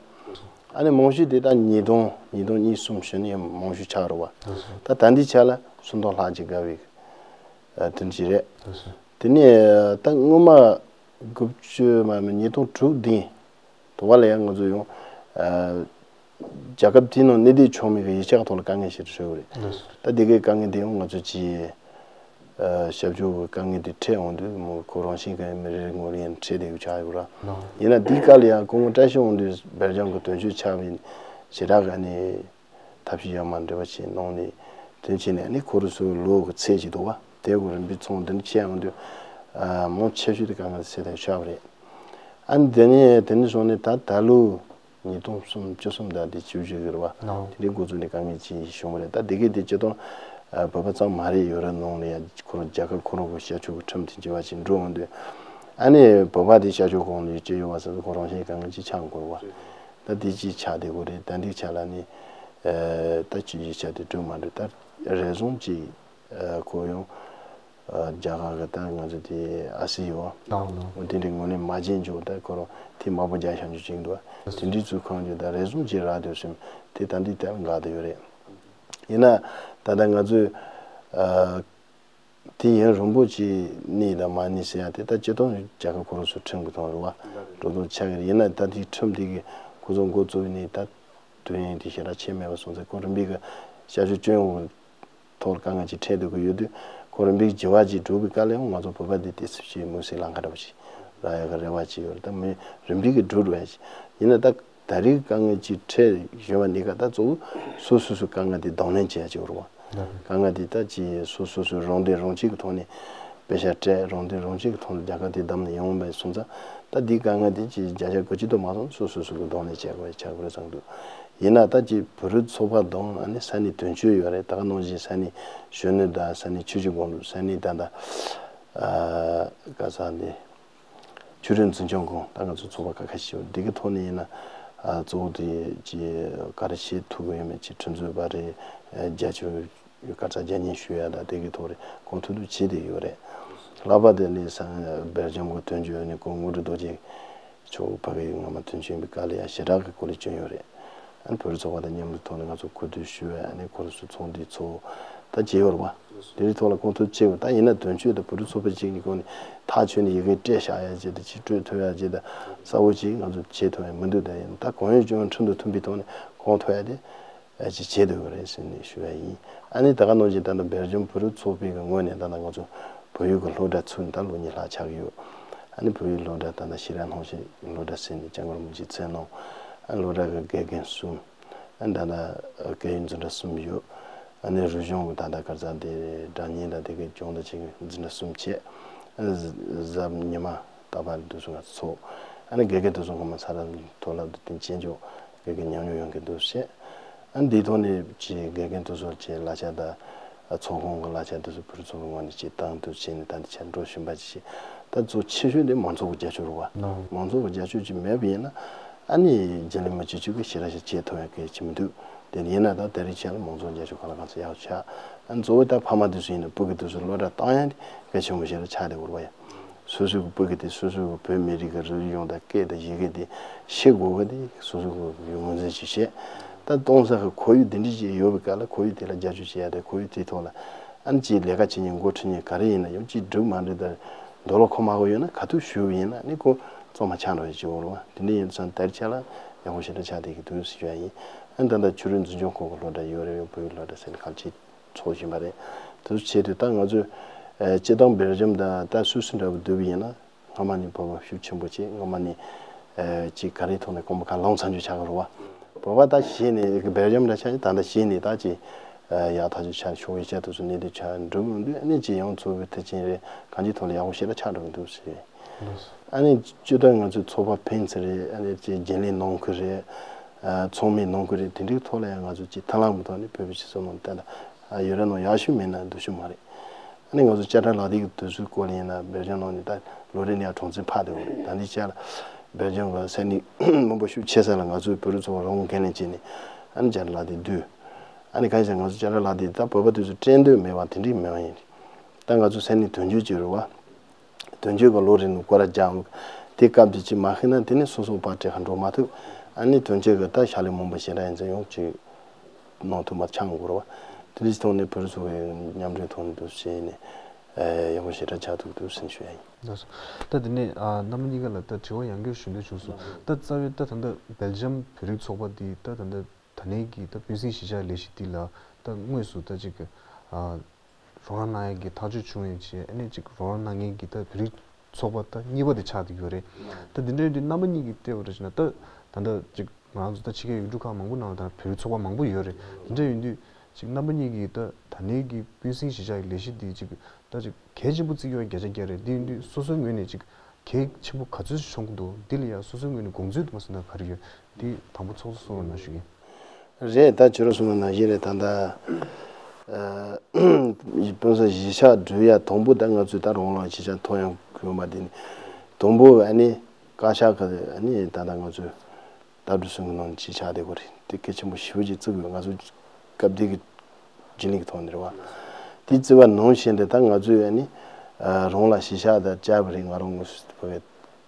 ཨ་ནི་མང་ཤོས་དེ་ད་ཉིས་སྟོང་ཉིས་སྟོང་གཉིས་གསུམ་བཞི་ནས་མང་ཤོས་ཆགས་རེད་བ། ད་ད་འདི་ཆ་ལ་སུམ་སྟོང་ལྷག་ཅིག་བརྒལ་བའི་ཨ་དེ་འདྲ་ཅིག་རེད། དེ་ནས་ད་སྔོན་མ་དགུ་བཅུ་མ་ཉིས་སྟོང་དྲུག་བདུན་དུ་བ་ལ་ཡང་ང་ཚོ་ཡང་ཨ་རྒྱལ་ཁབ་དེའི་ནང་གནས་སྡོད་ཆོག་མེད་ཀྱི་ཡིག་ཆ་ཐོག་ལ་དཀའ་ངལ་ཞིག་འཕྲད་ཡོད་རེད། ད་དེ་གའི་དཀའ་ངལ་དེ་ཡང་ང་ཚོ་ཅིག་ཨ་ཞབས་ཞུ་གི་དཀའ་ངལ་དེ་འཕྲད་འོང་དུས་མོ་ཁོ་རང་བཞིན་གྱི་མི་རེ་རེ་ངོས་ལ་ཡང་འཕྲད་བསྡད་ཡོད་ཆགས་ཡོད་ར། ཡིན་ན་དེའི་སྐབས་ལ་ཡང་སྐུ་ངོ་བཀྲ་ཤིས་དབང་འདུས་སྦེལ་ཇམ་གྱི་དོན་གཅོད་ཆགས་པའི་ཞེ་དྲག་གི་ཨ་ནི་ཐབས་ཤེས་ཡོད་མ་འདྲ་བ་ཞིག་གནང་ནས་དོན་བྱས་ནས་ཨ་ནི་ཁོ་རང་ཚོའི་ལོ་གི་ཚད་ཅིག་འདུག་བ། དེ་གོ་རིམ་པས་ཚོང་དོན་བྱས་འོང་དུས་ཨ་མང་ཆེ་ཤོས་དེ་དཀའ་ངལ་སེལ་ཐབས་ཆགས་པ་རེད། ཨ་ནི་དེ་ནས་དེ་ནས་བཟུང་ནས་ད་ད་ལོ་ཉིས་སྟོང་གསུམ་བཅུ་གསུམ་ཟླ་དེ་བཅུ་བཞི་གི་རེད་བ། དེ་འདྲའི་འགོ་བཙུགས་ནས་དཀའ་ངལ་ཅིག་བྱུང་བ་རེད། ད་དེ་གའི་དེ་སྤྱིར་བཏང་ཨ་བོད་པ་ཙམ་མ་རེད། ཡོ་རོབ་ནང་ལ་ཡང་ཁོ་རང་རྒྱལ་ཁབ་ཁོ་རང་གི་ཤར་ཕྱོགས་ཀྱི་ཁྲིམས་དེ་འགྱུར་བ་ཞིག་འགྲོ་འོང་དུས་ཨ་ནི་བོད་པ་དེ་ཤར་ཕྱོགས་གང་ལ་ཡོད་ཀྱི་ཡོད་པ་ཟེར་ཁོ་རང་བཞིན་དཀའ་ངལ་ཅིག་ཆགས་དགོས་བ། ད་དེ་ཅིག་ཆགས་བསྡད་དགོས་རེད། ད་འདི་ཆ་ལ་ནི་ཨ་ད་ཅི་ཡིག་ཆ་དེ་འགྲོ་མ་འགྲོ་ད་རེ་ཟུང་ཅིག་ཨ་ཁོ་ཡང་ཨ་རྒྱ་གར་གི་ད་ང་ཚོ་དེ་ཨ་སི་ཡོད་འོ་དེ་འདྲའི་ངོས་ནས་མ་བརྗེད་འཇོག་ད་ཁོ་རང་དེ་མ་པོ་རྒྱག་བཞག་རྒྱུ་ཅིག་འདུག་དེ་འདྲའི་ཚུལ་ཁང་རྒྱུ་ད་རེ་ཟུང་ཅིག་རག་འདུག་སེམས་དེ་ད་འདི་ལྟར་འགག་བསྡད་ཡོད་རེད། ཡིན་ན་ད་ལྟ་ང་ཚོས་ཨ་དེ་ཡུན་རིང་པོ་ཅིག་གནས་དང་མ་གནས་ཟེར་ཡ་དེ་ད་སྤྱིར་བཏང་རྒྱལ་ཁབ་ཁོ་རང་ཚོའི་ཁྲིམས་ཀྱི་ཐོག་རེད་བ། འགྲོ་དོན་ཆགས་ཀྱི་རེད། ཡིན་ན་ད་དེའི་ཁྲིམས་དེ་གི་ཁོ་ཚོ་འགོ་བཙུགས་ནས་ད་དུས་ཡུན་དེ་ཞེ་དྲག་ཕྱིན་མེད་པ་སོང་ཙང་ཁོ་རིམ་པས་གི་ཞབས་ཞུ་སྐྱོན་ཡོང་གི་ཐོག་ལ་དཀའ་ངལ་ཅིག་འཕྲད་སྡོད་ཀྱི་ཡོད་དུས་ཁོ་རིམ་པས་བྱ་བ་ཅིག་སྒྲུབ་པའི་སྐབས་ལ་ཡང་ང་ཚོ་བོད་པ་འདི་དེ་སྲིད་ཞིའི་མུན་སེལ་ལམ་ཁ་འདྲ་བ་ཞིག་རག་ཡག་གི་རེ་བ་ཅིག་ཡོད་རེད། ད་མི་རིམ་པས་གི་སྒྲུབ་འགྲོ་ཡ་ཞིག་ཡིན་ན་ད། ད་རེས་དཀའ་ངལ་ཅིག་འཕྲད་བཞིན་པ་འདི་ག་ད་གཙོ་བོ་སོ་སོ་སོའི་དཀའ་ངལ་དེ་གདོང་ལེན་བྱེད་ཡ་ཅིག་རེད་བ། དཀའ་ངལ་དེ་ད་ཅིག་སོ་སོ་སོའི་རང་འདོད་རང་གཅེས་ཀྱི་ཐོག་ནས་དཔེ་ཆ་སྤྲད་རང་འདོད་རང་གཅེས་ཀྱི་ཐོག་ནས་རྒྱལ་ཁབ་དེ་བདམས་ནས་ཡོང་བ་སོང་ཙང་ད་འདིའི་དཀའ་ངལ་དེ་ཅིག་བརྒྱ་ཆ་དགུ་བཅུ་དུ་མ་སོང་སོ་སོ་སོ་གི་གདོང་ལེན་བྱེད་དགོས་ཆགས་དགོས་རེད་བསམ་འདུག་ཡིན་ན་ད་ཅིག་བོད་རིགས་ཚོགས་པ་དང་ཨ་ནི་ས་གནས་དོན་གཅོད་ཡོད་རེད། ད་ག་ནང་བཞིན་ས་གནས་གཞོན་ནུ་དང་ས་གནས་ཆུ་བཞི་སྒང་དྲུག་ས་གནས་ད་ད་ཨ་ག་ས་འདི། ཆོས་རིག་འཛིན་སྐྱོང་ཁང་ད་ང་ཚོ་ཚོགས་པ་ཁག་ཁག་ཞིག་ཡོད། འདི་གི་ཐོག་ནས་ཡིན་ན་ཨ་གཙོ་བོ་དེ་ཅི་ག་རེ་བྱེད་ཐུབ་ཀྱི་ཡོད་མེད་ཅིག་ཁྲིམས་རྩོད་པ་རེད། རྒྱ་ཆེ་བའི་དཀར་ཆག་རྒྱ་ཉེས་ཞུ་ཡ་དང་དེ་གི་ཐོག་རེ་གང་ཐུབ་ཐུབ་བྱེད་བསྡད་ཡོད་རེད། ལྷག་པར་དུ་ནི་ས་སྦེལ་ཇམ་གི་དོན་གཅོད་ནི་སྐུ་ངོ་དངོས་གྲུབ་རྡོ་རྗེ་མཆོག་ཕ་གི་སྔ་མ་དོན་གཅོད་ཡིན་པའི་སྐབས་ལ་ཡང་ཞེ་དྲག་གི་གོ་ལས་བསྐྱོན་ཡོད་རེད། ཨ་ནི་བོད་རིགས་ཚོགས་པ་དང་མཉམ་དུ་ཐོག་ནས་ང་ཚོ་གོ་བསྡུར་ཞུ་བའི་ཨ་ནི་ཁོ་རང་ཚོ་ཚོགས་འདུའི་ཚོགས་ད་བྱས་ཡོད་རེད་བ། དེ་རིང་ཐོག་ལ་གོང་ཐུབ་ཆེ་བ་ད་ཡིན་ན་དོན་གཅོད་དང་བོད་རིགས་ཚོགས་པ་གཅིག་གཉིས་ཁོ་ནས་ཐག་ཆོད་ནས་ཡི་གེ་སྤྲད་བཞག་ཡ་ཅིག་དང་ཅིག་སྤྲོད་ཐུབ་ཡ་ཅིག་དང་གསལ་བོ་ཅིག་ང་ཚོ་བྱེད་ཐུབ་ཡ་མི་འདུག་ད་ཡིན་ད་གང་ཡོད་ཅུང་ཁྲིམས་དང་མཐུན་པའི་ཐོག་ནས་གང་ཐུབ་ཡ་དེ་ཨ་ཅིག་བྱེད་འདོད་ཀྱི་རེད་ཟེར་ནས་ཞུ་བ་ཡིན། ཨ་ནི་ད་ག་ནང་བཞིན་ད་ལྟ་སྦེལ་ཇམ་བོད་རིགས་ཚོགས་པའི་གི་ངོས་ནས་ད་ལྟ་ང་ཚོ་བོད་ཡིག་གི་སློབ་གྲྭ་ཚུགས་ནས་ད་ལོ་གཉིས་ལྷག་ཆགས་ཀྱི་ཡོད། ཨ་ནི་བོད་ཡིག་སློབ་གྲྭ་ད་ལྟ་ཤེས་རབ་སྣང་ཞིག་སློབ་གྲྭ་ཟེར་ནས་སྐྱབས་མགོན་རིན་པོ་ཆེས་མཚན་གནང་། ཨ་ནི་སློབ་གྲྭ་གི་དགེ་རྒན་གསུམ། ཨ་ནི་ད་ལྟ་སྐད་ཡིག་འཛིན་གྲྭ་གསུམ་ཡོད། ཨ་ནི་རིག་གཞུང་གི་ད་ལྟ་ག་རེ་ཟེར་དེ་སྒྲ་སྙན་དང་དེ་གའི་སྦྱོང་བརྡར་བྱེད་མཁན་འཛིན་གྲྭ་གསུམ་བྱས། ཨ་ནི་གཟའ་ཉི་མ་རྟག་པར་འདུ་འཛོམས་ང་ཚོ་ཚོགས། ཨ་ནི་དགེ་རྒན་འདུ་འཛོམས་སྔོན་མ་ཚ་ར་མཐོ་སློབ་དང་དེ་བྱེད་འཇོག་དགེ་རྒན་ཉམས་མྱོང་ཡོད་མཁན་འདུ་བྱས། ཨ་ནི་འདིའི་ཐོག་ནས་ཀྱི་དགེ་རྒན་འདུ་འཛོམས་ཀྱི་གླ་ཆ་དང་ཚོགས་ཁང་གི་གླ་ཆ་འདི་ཚོ་བོད་རིགས་ཚོགས་པའི་ངོས་ནས་ཅིག་བཏང་འདུག་བྱས་ནས་ད་འདི་ཆ་འགྲོ་བཞིན་པ་ཅིག་ད་གཙོ་ཆེ་ཤོས་འདི་མང་ཚོགས་ཀྱི་རྒྱབ་སྐྱོར་རེད་བ། མང་ཚོགས་ཀྱི་རྒྱབ་སྐྱོར་ཅིག་མེད་པ་ཡིན་ན་ཨ་ནི་རྒྱུན་ལས་མི་སྤྱི་གཅིག་གིས་ཞེ་དྲག་ཞིག་བྱེད་ཐུབ་ཡ་གལ་ཆེ་མི་འདུག་དེ་ཡིན་ན་ད་དེ་རིང་ཆ་ལ་མང་ཚོགས་རྒྱབ་སྐྱོར་གང་ལ་གང་འཚམ་ཡག་ཆགས། ཨ་ནི་གཙོ་བོ་ད་ཕ་མ་འདི་ཚོ་ཡིན་ན་སྤུ་གུ་འདི་ཚོ་སློབ་གྲྭ་བཏང་ཡ་འདི་གལ་ཆེན་པོ་ཞིག་ལ་ཆགས་བསྡད་ཡོད་རེད་བ་ཡ། སོ་སོའི་སྤུ་གུ་དེ་སོ་སོའི་བོད་མི་རིགས་ཀྱི་རིག་གཞུང་དང་སྐད་དང་ཡི་གེ་དེ་ཤེས་དགོས་གི་དེ་སོ་སོའི་ངོས་འཛིན་ཞིག་བྱས། ད་གཏོང་ས་གི་ཁོར་ཡུག་འདི་འདྲ་ཞིག་ཡོད་པའི་སྐབས་ལ་ཁོར་ཡུག་དེ་ལ་རྒྱབ་སྐྱོར་བྱེད་ཡ་དེ་ཁོར་ཡུག་དེའི་ཐོག་ལ་ཨ་ནི་ཅིག་ལས་ཀ་བྱེད་མཁན་འགོ་ཁྲིད་མཁན་ག་རེ་ཡིན་ན་ཡང་ཅིག་འགྲིག་མ་འགྲིག་དང་འདོད་བློ་ཁོག་མ་ཁོག་ཡོད་ན་ག་དུས་ཞུ་བ་ཡིན་ན་ནི་ཁོ་གཙང་མ་ཆགས་འགྲོ་ཡ་ཅིག་ཡོད་རེད་བ། དེ་འདྲ་ཡིན་ཙང་དེར་ཆ་ལ་ ཡག་པོ་ཞེ་དྲག་ཆགས་བསྡད་ཀྱི་འདུག་ཟེར་ཞུ་ཡ་ཡིན། ཨ་ནི་ད་ལྟ་ཕྱི་རོལ་འཛིན་སྐྱོང་ཁང་གི་སློབ་གྲྭ་ཡོད་རེད། བོད་ཡིག་སློབ་གྲྭ་ཟེར་ནས་ཁ་ཅིག་ཚོགས་བཞིན་པ་རེད། དེ་ཚོ་བྱས་དུས་ད་ང་ཚོས་ཨ་སྤྱིར་བཏང་སྦེལ་ཇམ་དང་ད་སུད་སི་འདྲ་བོ་བསྡུར་བ་ཡིན་ན། སྔ་མ་ནས་བོད་པ་ཤུགས་ཆེན་པོ་བྱས། སྔ་མ་ནས་ཨ་ཅིག་ག་རེའི་ཐོག་ནས་རྐང་པ་ཁ་ལོངས་ཚར་རྒྱུ་ཆགས་ཀྱི་རེད་བ། བོད་པ་ད་གཞི་ནས་སྦེལ་ཇམ་འདྲ་ཆགས་ནས་ད་ལྟ་གཞི་ནས་ད་ཅིག་ཨ་ཡག་ཐག་ཆོད་ཆགས། ཆོག་པའི་ཆ་དེ་ཚོ་གནས་སྡོད་ཆགས་འགྲོ་གི་འདུག་ཨ་ནི་ཅིག་ཡང་ཚོགས་པའི་མཐུན་རྐྱེན་རེད། གང་ཅིའི་ཐོག་ལ་ཡག་པོ་ཞེ་དྲག་ཆགས་འགྲོ་གི་འདུག་ཟེར། ཨ་ནི་སྤྱིར་བཏང་ང་ཚོའི་ཚོགས་པ་ཕན་ཚུན་རེད། ཨ་ནི་ཅིག་རྒྱུན་ལས་ནང་ཁུལ་རེད། ཨ་ཚོགས་མི་ནང་ཁུལ་རེད། དེ་འདྲའི་ཐོག་ལ་ཡང་ང་ཚོ་ཅིག་མཐུན་ལམ་གྱི་ཐོག་ནས་བོད་པའི་སྤྱི་ཚོགས་ནང་ལ་ད་ལྟ་ཡོད་ར་ནང་ཡག་ཤོས་མེད་ན་སྡུག་ཤོས་མ་རེད། ཨ་ནི་ང་ཚོ་དཔྱ་ཁྲལ་ལག་དེབ་ཀྱི་དུས་ཚོད་སྐོར་ལ་ཡིན་ན། སྦེལ་ཇམ་ནང་ནས་ད་ལོ་རེ་ནས་ཡང་གྲངས་ཚད་འཕར་བསྡད་ཡོད་རེད། ད་ལྟའི་ཆར་ལ་སྦེལ་ཇམ་གྱི་ས་གནས་མང་པོ་ཤུགས་ཆེ་ས་ལ་ང་ཚོའི་བོད་རིགས་ཚོ་རང་འགན་ལེན་བྱས་ནས་ཨ་ནི་དཔྱ་ཁྲལ་ལག་དེབ་བསྡུས། ཨ་ནི་གང་ཡིན་ཟེར་ན་ང་ཚོ་དཔྱ་ཁྲལ་ལག་དེབ་ད་བོད་པ་དེ་ཚོ་སྤྲད་འདོད་མེད་པ་དེ་འདྲའི་མེད་པ་ཡིན། ད་ང་ཚོ་ས་གནས་དོན་གཅོད་ཅིག་རེད་བ། དོན་གཅོད་ཀྱི་ལོ་རེ་ནས་སྐོར་ར་རྒྱག་འོང་། དེ་སྐབས་དེ་ཅིག་མ་ཤེས་ན་དེ་ནས་སོ་སོ་པར་སྤྲད་ཁ་འགྲོ་མ་ཐུབ། ཨ་ནི་དོན་གཅོད་ཀྱི་ད་ཕྱག་ལས་མང་པོ་ཞེ་དྲག་ཡིན་ཙང་ཡོང་ཅིག་གནང་ཐུབ་མ་ཆགས་འགོར་བ། དེ་འདྲ་ཞིག་ཐོག་ནས་བོད་རིགས་ཚོ་གི་མཉམ་འབྲེལ་ཐོག་ནས་འདུག་བྱས་ནས་ཡག་པོ་ཞེ་དྲག་ཆགས་ཐུབ་འདུག་ཟེར་ཞུ་ཡ་ཡིན། ལགས་སོ། ད་དེ་ནས་ཨ་རྣམ་པ་གཉིས་ཀ་ལ་ད་དྲི་བ་ཡང་བསྐྱར་ཞུ་འདོད་བྱུང་སོང་། ད་རྩ་བའི་ད་ད་ལྟ་སྦེལ་ཇམ་བོད་རིགས་ཚོགས་པ་འདི་ད་ད་ལྟ་ད་ནས་ཀྱི་ད་སྤུན་སྲིང་གཞིས་ཆགས་ལས་གཞི་འདི་ལ་ད་དངོས་སུ་ད་ཅིག་ཨ་རོགས་རམ་གནང་ཡས་ཀྱི་ཐག་གཅོད་བྱུང་ཡོད་ཅེས། ཨ་ནི་ཅིག་རོགས་རམ་གནང་མཁན་གྱི་ད་བོད་རིགས་ཚོགས་པ་ད་གཉིས་པ་དེ་ཆགས་བསྡད་ཡོད་རེད། ད་འདི་འདྲའི་འདི་རྣམ་པ་གཉིས་ཀྱིས་བལྟས་པ་རེད་ཅེ་ན། ད་ད་ལྟ་ཅིག་ང་རང་ཚོ་ད་ཕྱི་རྒྱལ་ཡུལ་གྲུ་ཁག་མང་པོ་ནང་ལ་ད་བོད་རིགས་ཚོགས་པ་མང་པོ་ཡོད་རེད། འདི་འདྲ་ཡིན་དུས་ཅིག་རྣམ་པ་གཉིས་ཀྱིས་ད་ད་ནས་ཀྱི་སྤུན་སྲིང་གཞིས་ཆགས་ཀྱི་ལས་གཞི་འདི་ཅིག་ད་ཅིག་གལ་ཆེན་པོ་བརྩི་ཡོད་བརྒྱ་ཆ་བརྒྱ་རེད། འདི་ཡིན་དུས་སོ་སོའི་ངོས་ནས་ཅིག་གལ་ཆེན་པོ་ག་ཚོད་ཤོང་གི་འདུག་འདི་ལ་ཡང་སོ་སོའི་ངོས་ནས་དགོངས་ཚུལ་དུ་མ་སོང་ན་ག་རེ་ཡོད། འདི་དང་པོ་ཚོགས་གཙོ་གསུང་རོགས་གནང་ཞུ་གི་ཡིན། རེད། ད་ཁྱོད་རང་གསུངས་པ་ནང་བཞིན་རེད། ད་ལྟ་ཨ་སྤུན་སྲིང་གཞིས་ཆགས་འགྲུབ་ཡ་དང་པོ་ད་ང་ཚོས་ད་རང་དབང་གཞིས་ཆགས་ཐོབ་ཡོང་གི་ཡོད་མ་རེད། དང་པོ་ཨ་ནི་བཀའ་ཤག་གི་ཨ་ནི་ད་ལྟ་ང་ཚོས་ལྟ་གྲུབ་གསུམ་གྱི་ནང་གཞིས་ཆགས་དེ་གོ་རེད། དེ་གལ་ཆེན་པོ་ཞེ་པོ་ཅིག་བརྩི་དགོས། ང་ཚོ་སྐབས་དེ་གི་རྒྱུན་ལས་ཀྱི་ཐོག་ནས་རེད་བ། དེ་བརྩི་བ་ནང་བཞིན་རེད། ད་ང་ཚོས་ཨ་ནི་ཨ་རང་ལ་གཞིས་ཆགས་དང་བཅར་བ་རེད། ང་རང་ངོས་སུ་བོད་པའི་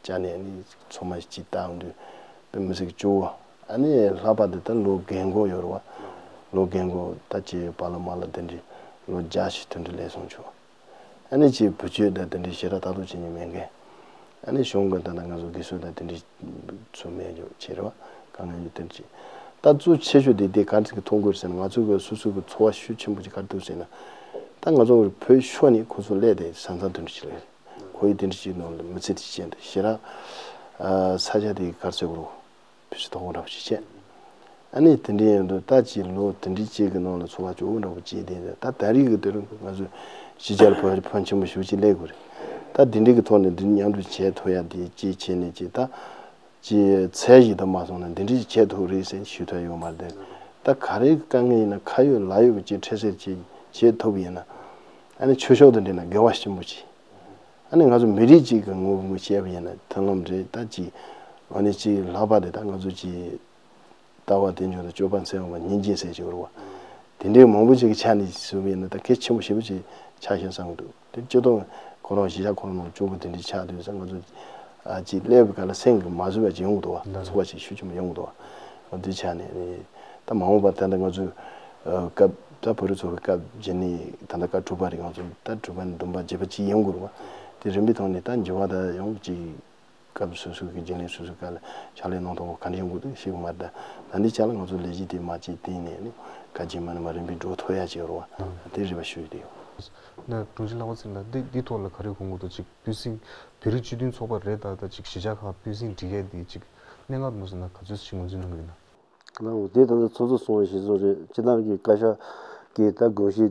ཆ་ནས་ཨ་ནི་ཚང་མ་ཅིག་བལྟ་ཡོང་དུས་དཔེ་མི་སྲིད་སྐྱོ་བོ། ཨ་ནི་ལྷག་པར་དུ་ད་ལོ་རྒན་གོག་ཡོད་རེད་བ། ལོ་རྒན་གོག་ད་ཅིག་པཱ་ལགས་མ་ལགས་དེ་འདྲའི་ལོ་བརྒྱ་ཞིག་དེ་འདྲ་སླེབས་སོང་བྱུང་། ཨ་ནི་ཅིག་བུ་བཅོལ་དང་དེ་འདྲའི་ཞེ་དྲག་ལྟ་རྟོག་བྱེད་མཁན་མེད་མཁན། ཨ་ནི་གཞུང་གི་ད་ལྟ་ང་ཚོ་སྒེར་གསོ་དང་དེ་འདྲའི་ཚོ་མེད་རྒྱུ་བྱས་རེད་བ། དཀའ་ངལ་ཡོད་དེ་འདྲ་ཅིག་ད་གཙོ་ཆེ་ཤོས་དེ་དེ་ག་རེ་གི་མཐོང་དགོས་ཟེར་ན། ང་ཚོ་གི་སོ་སོ་གི་ཚོར་བ་ཤུགས་ཆེན་པོ་ཅིག་ག་རེ་འདུག་ཟེར་ན། ད་ང་ཚོ་བོད་ཤོར་ནས་ཁོ་ཚོ་སླེབས་ཏེ་ས་མཚམས་དེ་འདྲ་ཞིག་ལ་ཁོར་ཡུག་དེ་འདྲ་ཞིག་ནང་ལ་མི་ཚེ་དེ་སྐྱེལ་འདུག་ཞེ་དྲག་ཨ་ས་ཆ་དེ་ག་རེ་ཟེར་དགོས་རེད། བོད་ཕྱི་ཐོག་འདྲ་པོ་ཞིག་བྱས། ཨ་ནི་དེ་འདྲའི་ཡང་འདུག་ད་ཅིག་ལོ་དེ་འདྲའི་གཅིག་གི་ནང་ལ་ཚོར་བ་སྐྱོ་བོ་འདྲ་པོ་སྐྱེས་ཏེ། ད་ད་རེས་ཀྱི་དུས་རིང་ང་ཚོ་གཞིས་ཆགས་ལ་ཕོན་ཕོན་ཆེན་པོ་ཞེ་པོ་ཅིག་སླེབས་དགོས་རེད། ད་འདི་འདྲའི་གི་ཐོག་ནས་འདི་མཉམ་དུ་བྱས་ཐུབ་ཡ་དེ་ཅིག་བྱས་ནས་ཅིག་ད་ཅིག་ཚད་གཞི་དུ་མ་སོང་ན་འདི་འདྲའི་བྱས་ཐུབ་རེད་ཟེར་ཞུ་ཐུབ་ཡོད་མ་རེད། ད་ག་རེ་དཀའ་ངལ་ཡིན་ན་ཁ་ཡོད་ལག་ཡོད་ཀྱི་ཅིག་འཕྲལ་སེལ་ཅིག་བྱེད་ཐུབ་ཡིན་ན། ཨ་ནི་ཆོས་ཕྱོགས་དང་འབྲེལ་ན་དགེ་བ་ཆེན་པོ་ཅིག་ཨ་ནི་ང་ཚོ་མི་རིགས་གཅིག་གི་ངོ་བོ་བཤད་པ་ཡིན་ན་མཐུན་ལམ་རེད། ད་ཅིག་ཨ་ནི་ཅིག་ལྷག་པར་དུ་ད་ང་ཚོ་ཅིག་ལྟ་བ་དལ་འབྱོར་དང་སྤྱོད་པ་འཚེ་བ་སྙིང་རྗེ་ཟེར་གྱི་ཡོད་རེད་བ། དེ་འདྲའི་མང་པོ་ཅིག་གི་ཆ་ནས་ཞུས་པ་ཡིན་ན་ད་གལ་ཆེན་པོ་ཞེ་པོ་ཅིག་ཆགས་ཤག་བསམ་གྱི་འདུག་དེ་སྤྱིར་བཏང་ཁོ་རང་གཞིས་ཆགས་ཁོ་རང་ནང་སྐྱོ་པོ་དེ་འདྲའི་ཆགས་དུས་ཙང་ང་ཚོ་ཨ་ཅིག་སླེབས་པའི་སྐབས་ལ་སེམས་ཀྱི་མ་བཟོད་པ་ཅིག་ཡོང་གི་འདུག་བ། ཚོར་བ་ཅིག་ཤུགས་ཆེན་པོ་ཡོང་གི་འདུག་བ། འོ་དེའི་ཆ་ནས་ད་མ་འོངས་པ་ད་ལྟ་ང་ཚོ་ཨ་སྐབས་ད་བོད་རིགས་ཚོ་གི་སྐབས་རྗེས་ནས་ད་ལྟ་སྐབས་དྲུག་པ་རེད། ང་ཚོ་ད་དྲུག་པ་ནས་བདུན་པ་བརྒྱད་པ་ཅིག་ཡོང་གི་རེད་བ། དེ་རིམ་པའི་ཐོག་ནས་ད་འགྱུར་བ་ད་ཡོང་གི་ཅིག་སྐབས་སོ་སོ་གི་རྒྱུན་ལས་སོ་སོའི་སྐབས་ལ་ཕྱག་ལས་གནང་སྟངས་ག་འདྲ་ཡོང་དགོས་འདུག་ཤེས་གི་མ་རེད། ད་ད་འདི་ཆ་ལ་ང་ཚོ་ལས་གཞི་དེ་མ་བརྗེད་བརྟན་ནས་ནི་ག་རྗེས་མ་ནས་མ་རིམ་པས་འགྲོ་ཐུབ་ཡ་ཅིག་ཡོད་རེད་བ། དེ་རེ་བ་ཞུ་ཡི་དེ་ཡོད། ན་དྲུང་ཆེ་ལྷག་པ་ཚེ་རིང་ལགས་འདི་འདི་ཐོག་ལ་ག་རེ་དགོངས་ཀྱི་འདུག་ཅིག་སྤུན་སྲིང་བོད་རིགས་སྤྱི་མཐུན་ཚོགས་པ་རེད། ད་ད་ཅིག་གཞིས་ཆགས་ཁག་སྤུན་སྲིང་སྒྲིག་ཡས་འདི་ཅིག་གནད་འགག་མ་སོང་ན་ག་ཚོད་ཅིག་ངོས་འཛིན་གནང་གི་ཡོད་ན། ལགས་འོ་དེ་ད་ལྟ་ཚོགས་གཙོ་གསུངས་པ་ཞིག་བཟོ་རེད། སྤྱི་བཏང་གི་བཀའ་ཤག་གི་ད་དགོངས་གཞི་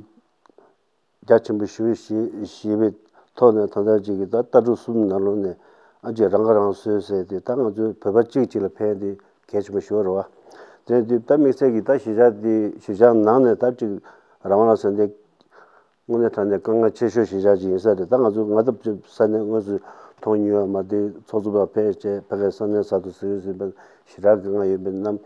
རྒྱ་ཆེན་པོ་ཞེ་པོ་ཞེ་ཞེ་པོའི་ཐོག་ནས་ད་ལྟ་ཅིག་གི་ད་ལྟ་གྲུབ་གསུམ་ནང་ལོགས་ནས་ཨ་ཅེ་རང་ཁ་རང་གསོ་ཟེར་ཏེ་ད་ང་ཚོའི་བོད་པ་གཅིག་གཅིག་ལ་ཕན་དེ་གལ་ཆེན་པོ་ཞེ་པོ་རེད་བ། དེ་དུས་ད་དམིགས་བསལ་གྱི་ད་གཞིས་ཆགས་དེ་གཞིས་ཆགས་ནང་ནས་ད་ཅིག་རང་དབང་ལ་ཟེར་དེ་དངོས་གནས་དྲང་གནས་དཀའ་ངལ་ཆེ་ཤོས་གཞིས་ཆགས་ཅིག་ཡིན་ས་རེད། ད་ང་ཚོ་ང་ད་ས་གནས་དངོས་སུ་མཐོང་མྱོང་ཡོད་མ་རེད། ཚོགས་གཙོ་པ་ཕེབས་བྱས་ཕ་གིའི་ས་གནས་ས་ཐོག་ཟིན་ཟིན་པ་ཞེ་དྲག་གི་དཀའ་ངལ་ཡོད་པའི་རྣམ་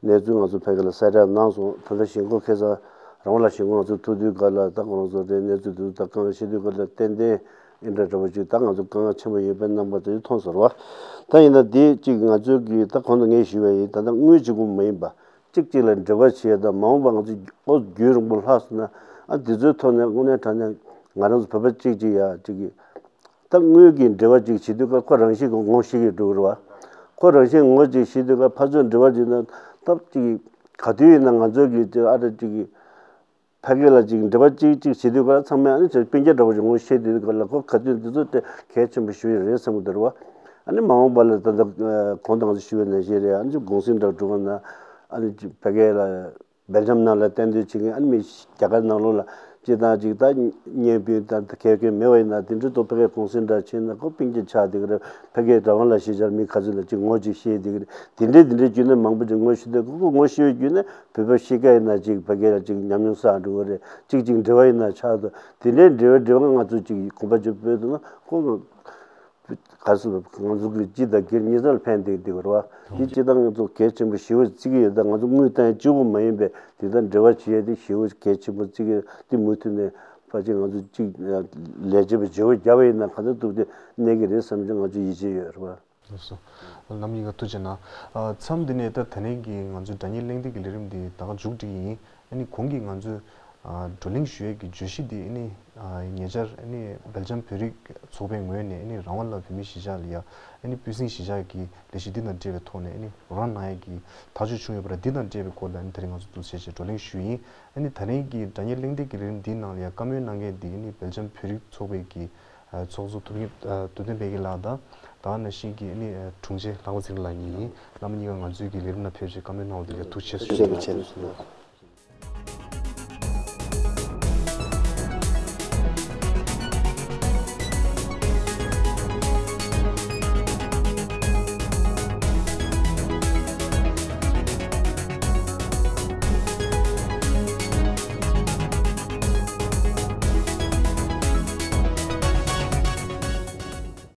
གནས་ཚུལ་ང་ཚོ་ཕ་གི་ལ་གསལ་བསྒྲགས་གནང་སོང་། ད་ལྟ་ཞིང་ཁོག་ཁེ་ས་རང་དབང་ལ་ཞིང་ཁོག་ང་ཚོ་ཐུག་དུས་སྐབས་ལ་ད་ཁོ་རང་ཚོ་དེ་གནས་ཚུལ་དེ་ཚོ་ད་དཀའ་ངལ་ཆེ་དུས་སྐབས་ལ་ཏན་ཏན་ཨིན་འདྲ་འདྲ་པོ་ཅིག་ད་ང་ཚོ་དཀའ་ངལ་ཆེན་པོ་ཡོད་པའི་རྣམ་པ་དེ་ཚོ་མཐོང་སོང་རེད་བ། ད་ཡིན་ན་དེ་གཅིག་ང་ཚོའི་གི་ད་གོང་དུ་ངས་ཞུས་པ་ཡིན། ད་ལྟ་དངུལ་གཅིག་པུ་མ་ཡིན་པ་གཅིག་གཅིག་ལ་འབྲེལ་བ་བྱེད་ཡ་དང་མ་འོངས་པ་ང་ཚོ་ཨོ་རྒྱུན་རིང་པོ་ལྷག་སོང་ན་ཨ་དེ་ཚོའི་ཐོག་ནས་དངོས་གནས་དྲང་གནས་ང་རང་ཚོ་བོད་པ་གཅིག་གཅིག་ཡ་གཅིག་གི་ད་དངུལ་གྱི་འབྲེལ་བ་ཅིག་བྱེད་དུས་ཀ་ཁོ་རང་བཞིན་གྱིས་ངོ་ཤེས་ཀྱི་འགྲོ་གི་རེད་བ། ཁོ་རང་བཞིན་ངོ་ཅིག་ཤེས་དུས་ཀ་ཕར་ཚུར་འབྲེལ་བ་བྱེད་ན་སྟབས་ཅིག་ག་དུས་ཡིན་ན་ང་ཚོ་གི་ཅིག་ཨ་ར་ཅིག་གི་ཕ་སྐད་ལ་ཅིག་འབྲེལ་བ་ཅིག་ཅིག་བྱེད་དུས་ཀ་ཚང་མས་ཨ་ནི་ཅིག་སྤུན་ཀྱག་འདྲ་བོ་ཅིག་ངོ་ཤེས་དུས་ཀ་ལ་ཁོ་ག་དུས་འདི་ཚོ་དེ་གལ་ཆེན་པོ་ཞུ་ཡི་རེད་བསམ་གི་འདུག་རེད་བ། ཨ་ནི་མ་འོངས་པ་ལ་ད་ལྟ་གོང་དུ་ང་ཚོ་ཞུ་བའི་ནང་བཞིན་རེད། ཨ་ནི་ཅིག་གུང་སེང་འདྲ་བོ་འགྲོ་ག་ན་ཨ་ནི་ཅིག་ཕ་སྐད་ལ། སྦེལ་ཇམ་ནང་ལ་གཏན་སྡོད་བྱེད་མཁན་ཨ་ནི་མི་རྒྱ་གར་ནང་ལོགས་ལ་སྤྱི་བཏང་ཅིག་ད་བརྙན་དཔེ་ད་གལ་གལ་མེད་པ་ཡིན་ན་དེ་འདྲའི་ཐོག་ཕ་གིའི་གུང་སེང་འདྲ་བྱས་ན་ཁོ་སྤུན་མཆེད་ཆགས་བསྡད་ཀྱི་རེད། ཕ་གིའི་རང་དབང་ལ་གཞིས་ཆགས་མི་ག་ཚོད་ལ་ཅིག་ངོ་ཅིག་ཤེས་བསྡད་ཀྱི་རེད། དེ་འདྲའི་དེ་འདྲའི་བརྒྱུད་ནས་མང་པོ་ཅིག་ངོ་ཤེས་བསྡད་ཀྱི། ཁོ་ངོ་ཤེས་པའི་བརྒྱུད་ནས་བོད་པ་གཤིས་ཀ་ཡིན་ན་ཅིག་ཕ་གི་ལ་ཅིག་ཉམས་མྱོང་བསགས་འགྲོ་གི་རེད། ཅིག་ཅིག་འབྲེལ་བ་ཡིན་ན་ཆགས་འདུག་དེ་འདྲའི་འབྲེལ་བ་འབྲེལ་བ་ང་ཚོ་ཅིག་གོམ་པ་ཅིག་སྤོས་འདུག་ན་ཁོ། ག་ཟེར་ང་ཚོ་གི་སྤྱི་དང་སྒེར་གཉིས་ཆར་ཕན་བདེ་བདེ་བར་བ། འདི་སྤྱི་བཏང་ང་ཚོ་གལ་ཆེན་པོ་ཞེ་པོ་བརྩི་གི་ཡོད། ད་ང་ཚོ་དངུལ་བཏང་གཅིག་པུ་མ་ཡིན་པའི་དེ་ལྟར་འབྲེལ་བ་བྱེད་ཡ་དེ་ཞེ་པོ་གལ་ཆེན་པོ་བརྩི་གི་ཡོད། དེ་མུ་མཐུད་ནས་ཕལ་ཆེར་ང་ཚོ་གཅིག་ལས་བྱེད་པ་བརྗེ་པོ་བརྒྱབ་པ་ཡིན་ན་ག་ཚོད་ཐུབ་དེ་གནས་ཀྱི་རེད་བསམ་གྱི་ང་ཚོ་ཡིད་ཆེས་ཡོད་རེད་བ། ལགས་སོ། རྣམ་གཉིས་ཀ་ཐུགས་རྗེ་གནང་། མཚམས་འདི་ནས་ད་དེ་རིང་གི་ང་ཚོའི་སྒྲ་སྙན་གླེང་སྟེགས་ཀྱི་ལས་རིམ་འདི་ད་ག་མཇུག་སྒྲིལ་ཡིན། ཨ་ནི་གོང་གི་ང་ཚོས་ཨ་བགྲོ་གླེང་ཞུ་ཡས་ཀྱི་བརྗོད་གཞི་འདི་ཨ་ནི་ཨ་ཉེ་ཆར་ཨ་ནི་སྦེལ་ཇམ་བོད་རིགས་ཚོགས་པའི་ངོས་ནས་ཨ་ནི་རང་དབང་ལ་བོད་མིའི་གཞིས་ཆགས་ལ་ཡ་ཨ་ནི་སྤུས་སེང་གཞིས་ཆགས་ཀྱི་ལས་གཞི་འདི་དང་འབྲེལ་བའི་ཐོག་ནས་ཨ་ནི་རོགས་རམ་གནང་ཡས་ཀྱི་ཐག་གཅོད་བྱུང་ཡོད་པ་ར། འདི་དང་འབྲེལ་བའི་སྐོར་ལ་ཨ་ནི་དེ་རིང་ང་ཚོ་འདུ་བྱེད་ཅེས་བགྲོ་གླེང་ཞུས་ཡིན། ཨ་ནི་དེ་རིང་གི་སྒྲ་སྙན་གླེང་སྟེགས་ཀྱི་ལས་རིམ་འདིའི་ནང་ལ་ཡ་བཀའ་མོལ་གནང་མཁན་འདི་ཨ་ནི་སྦེལ་ཇམ་བོད་རིགས་ཚོགས་པའི་གི་ཚོགས་གཙོ་ཐུབ་བསྟན་ཐུབ་བསྟན་འཕེལ་རྒྱས་ལགས་དང་། ད་ག་ནང་བཞིན་གྱི་ཨ་ནི་དྲུང་ཆེ་ལྷག་པ་ཚེ་རིང་ལགས་གཉིས་ཡིན། རྣམ་པ་གཉིས་ཀ་ང་ཚོའི་གི་ལས་རིམ་ནང་ཕེབས་བྱས་བཀའ་མོལ་གནང་བ་དེ་ལ་ཐུགས་རྗེ་ཆེ་ཞུ། ཐུགས་རྗེ་ཆེ།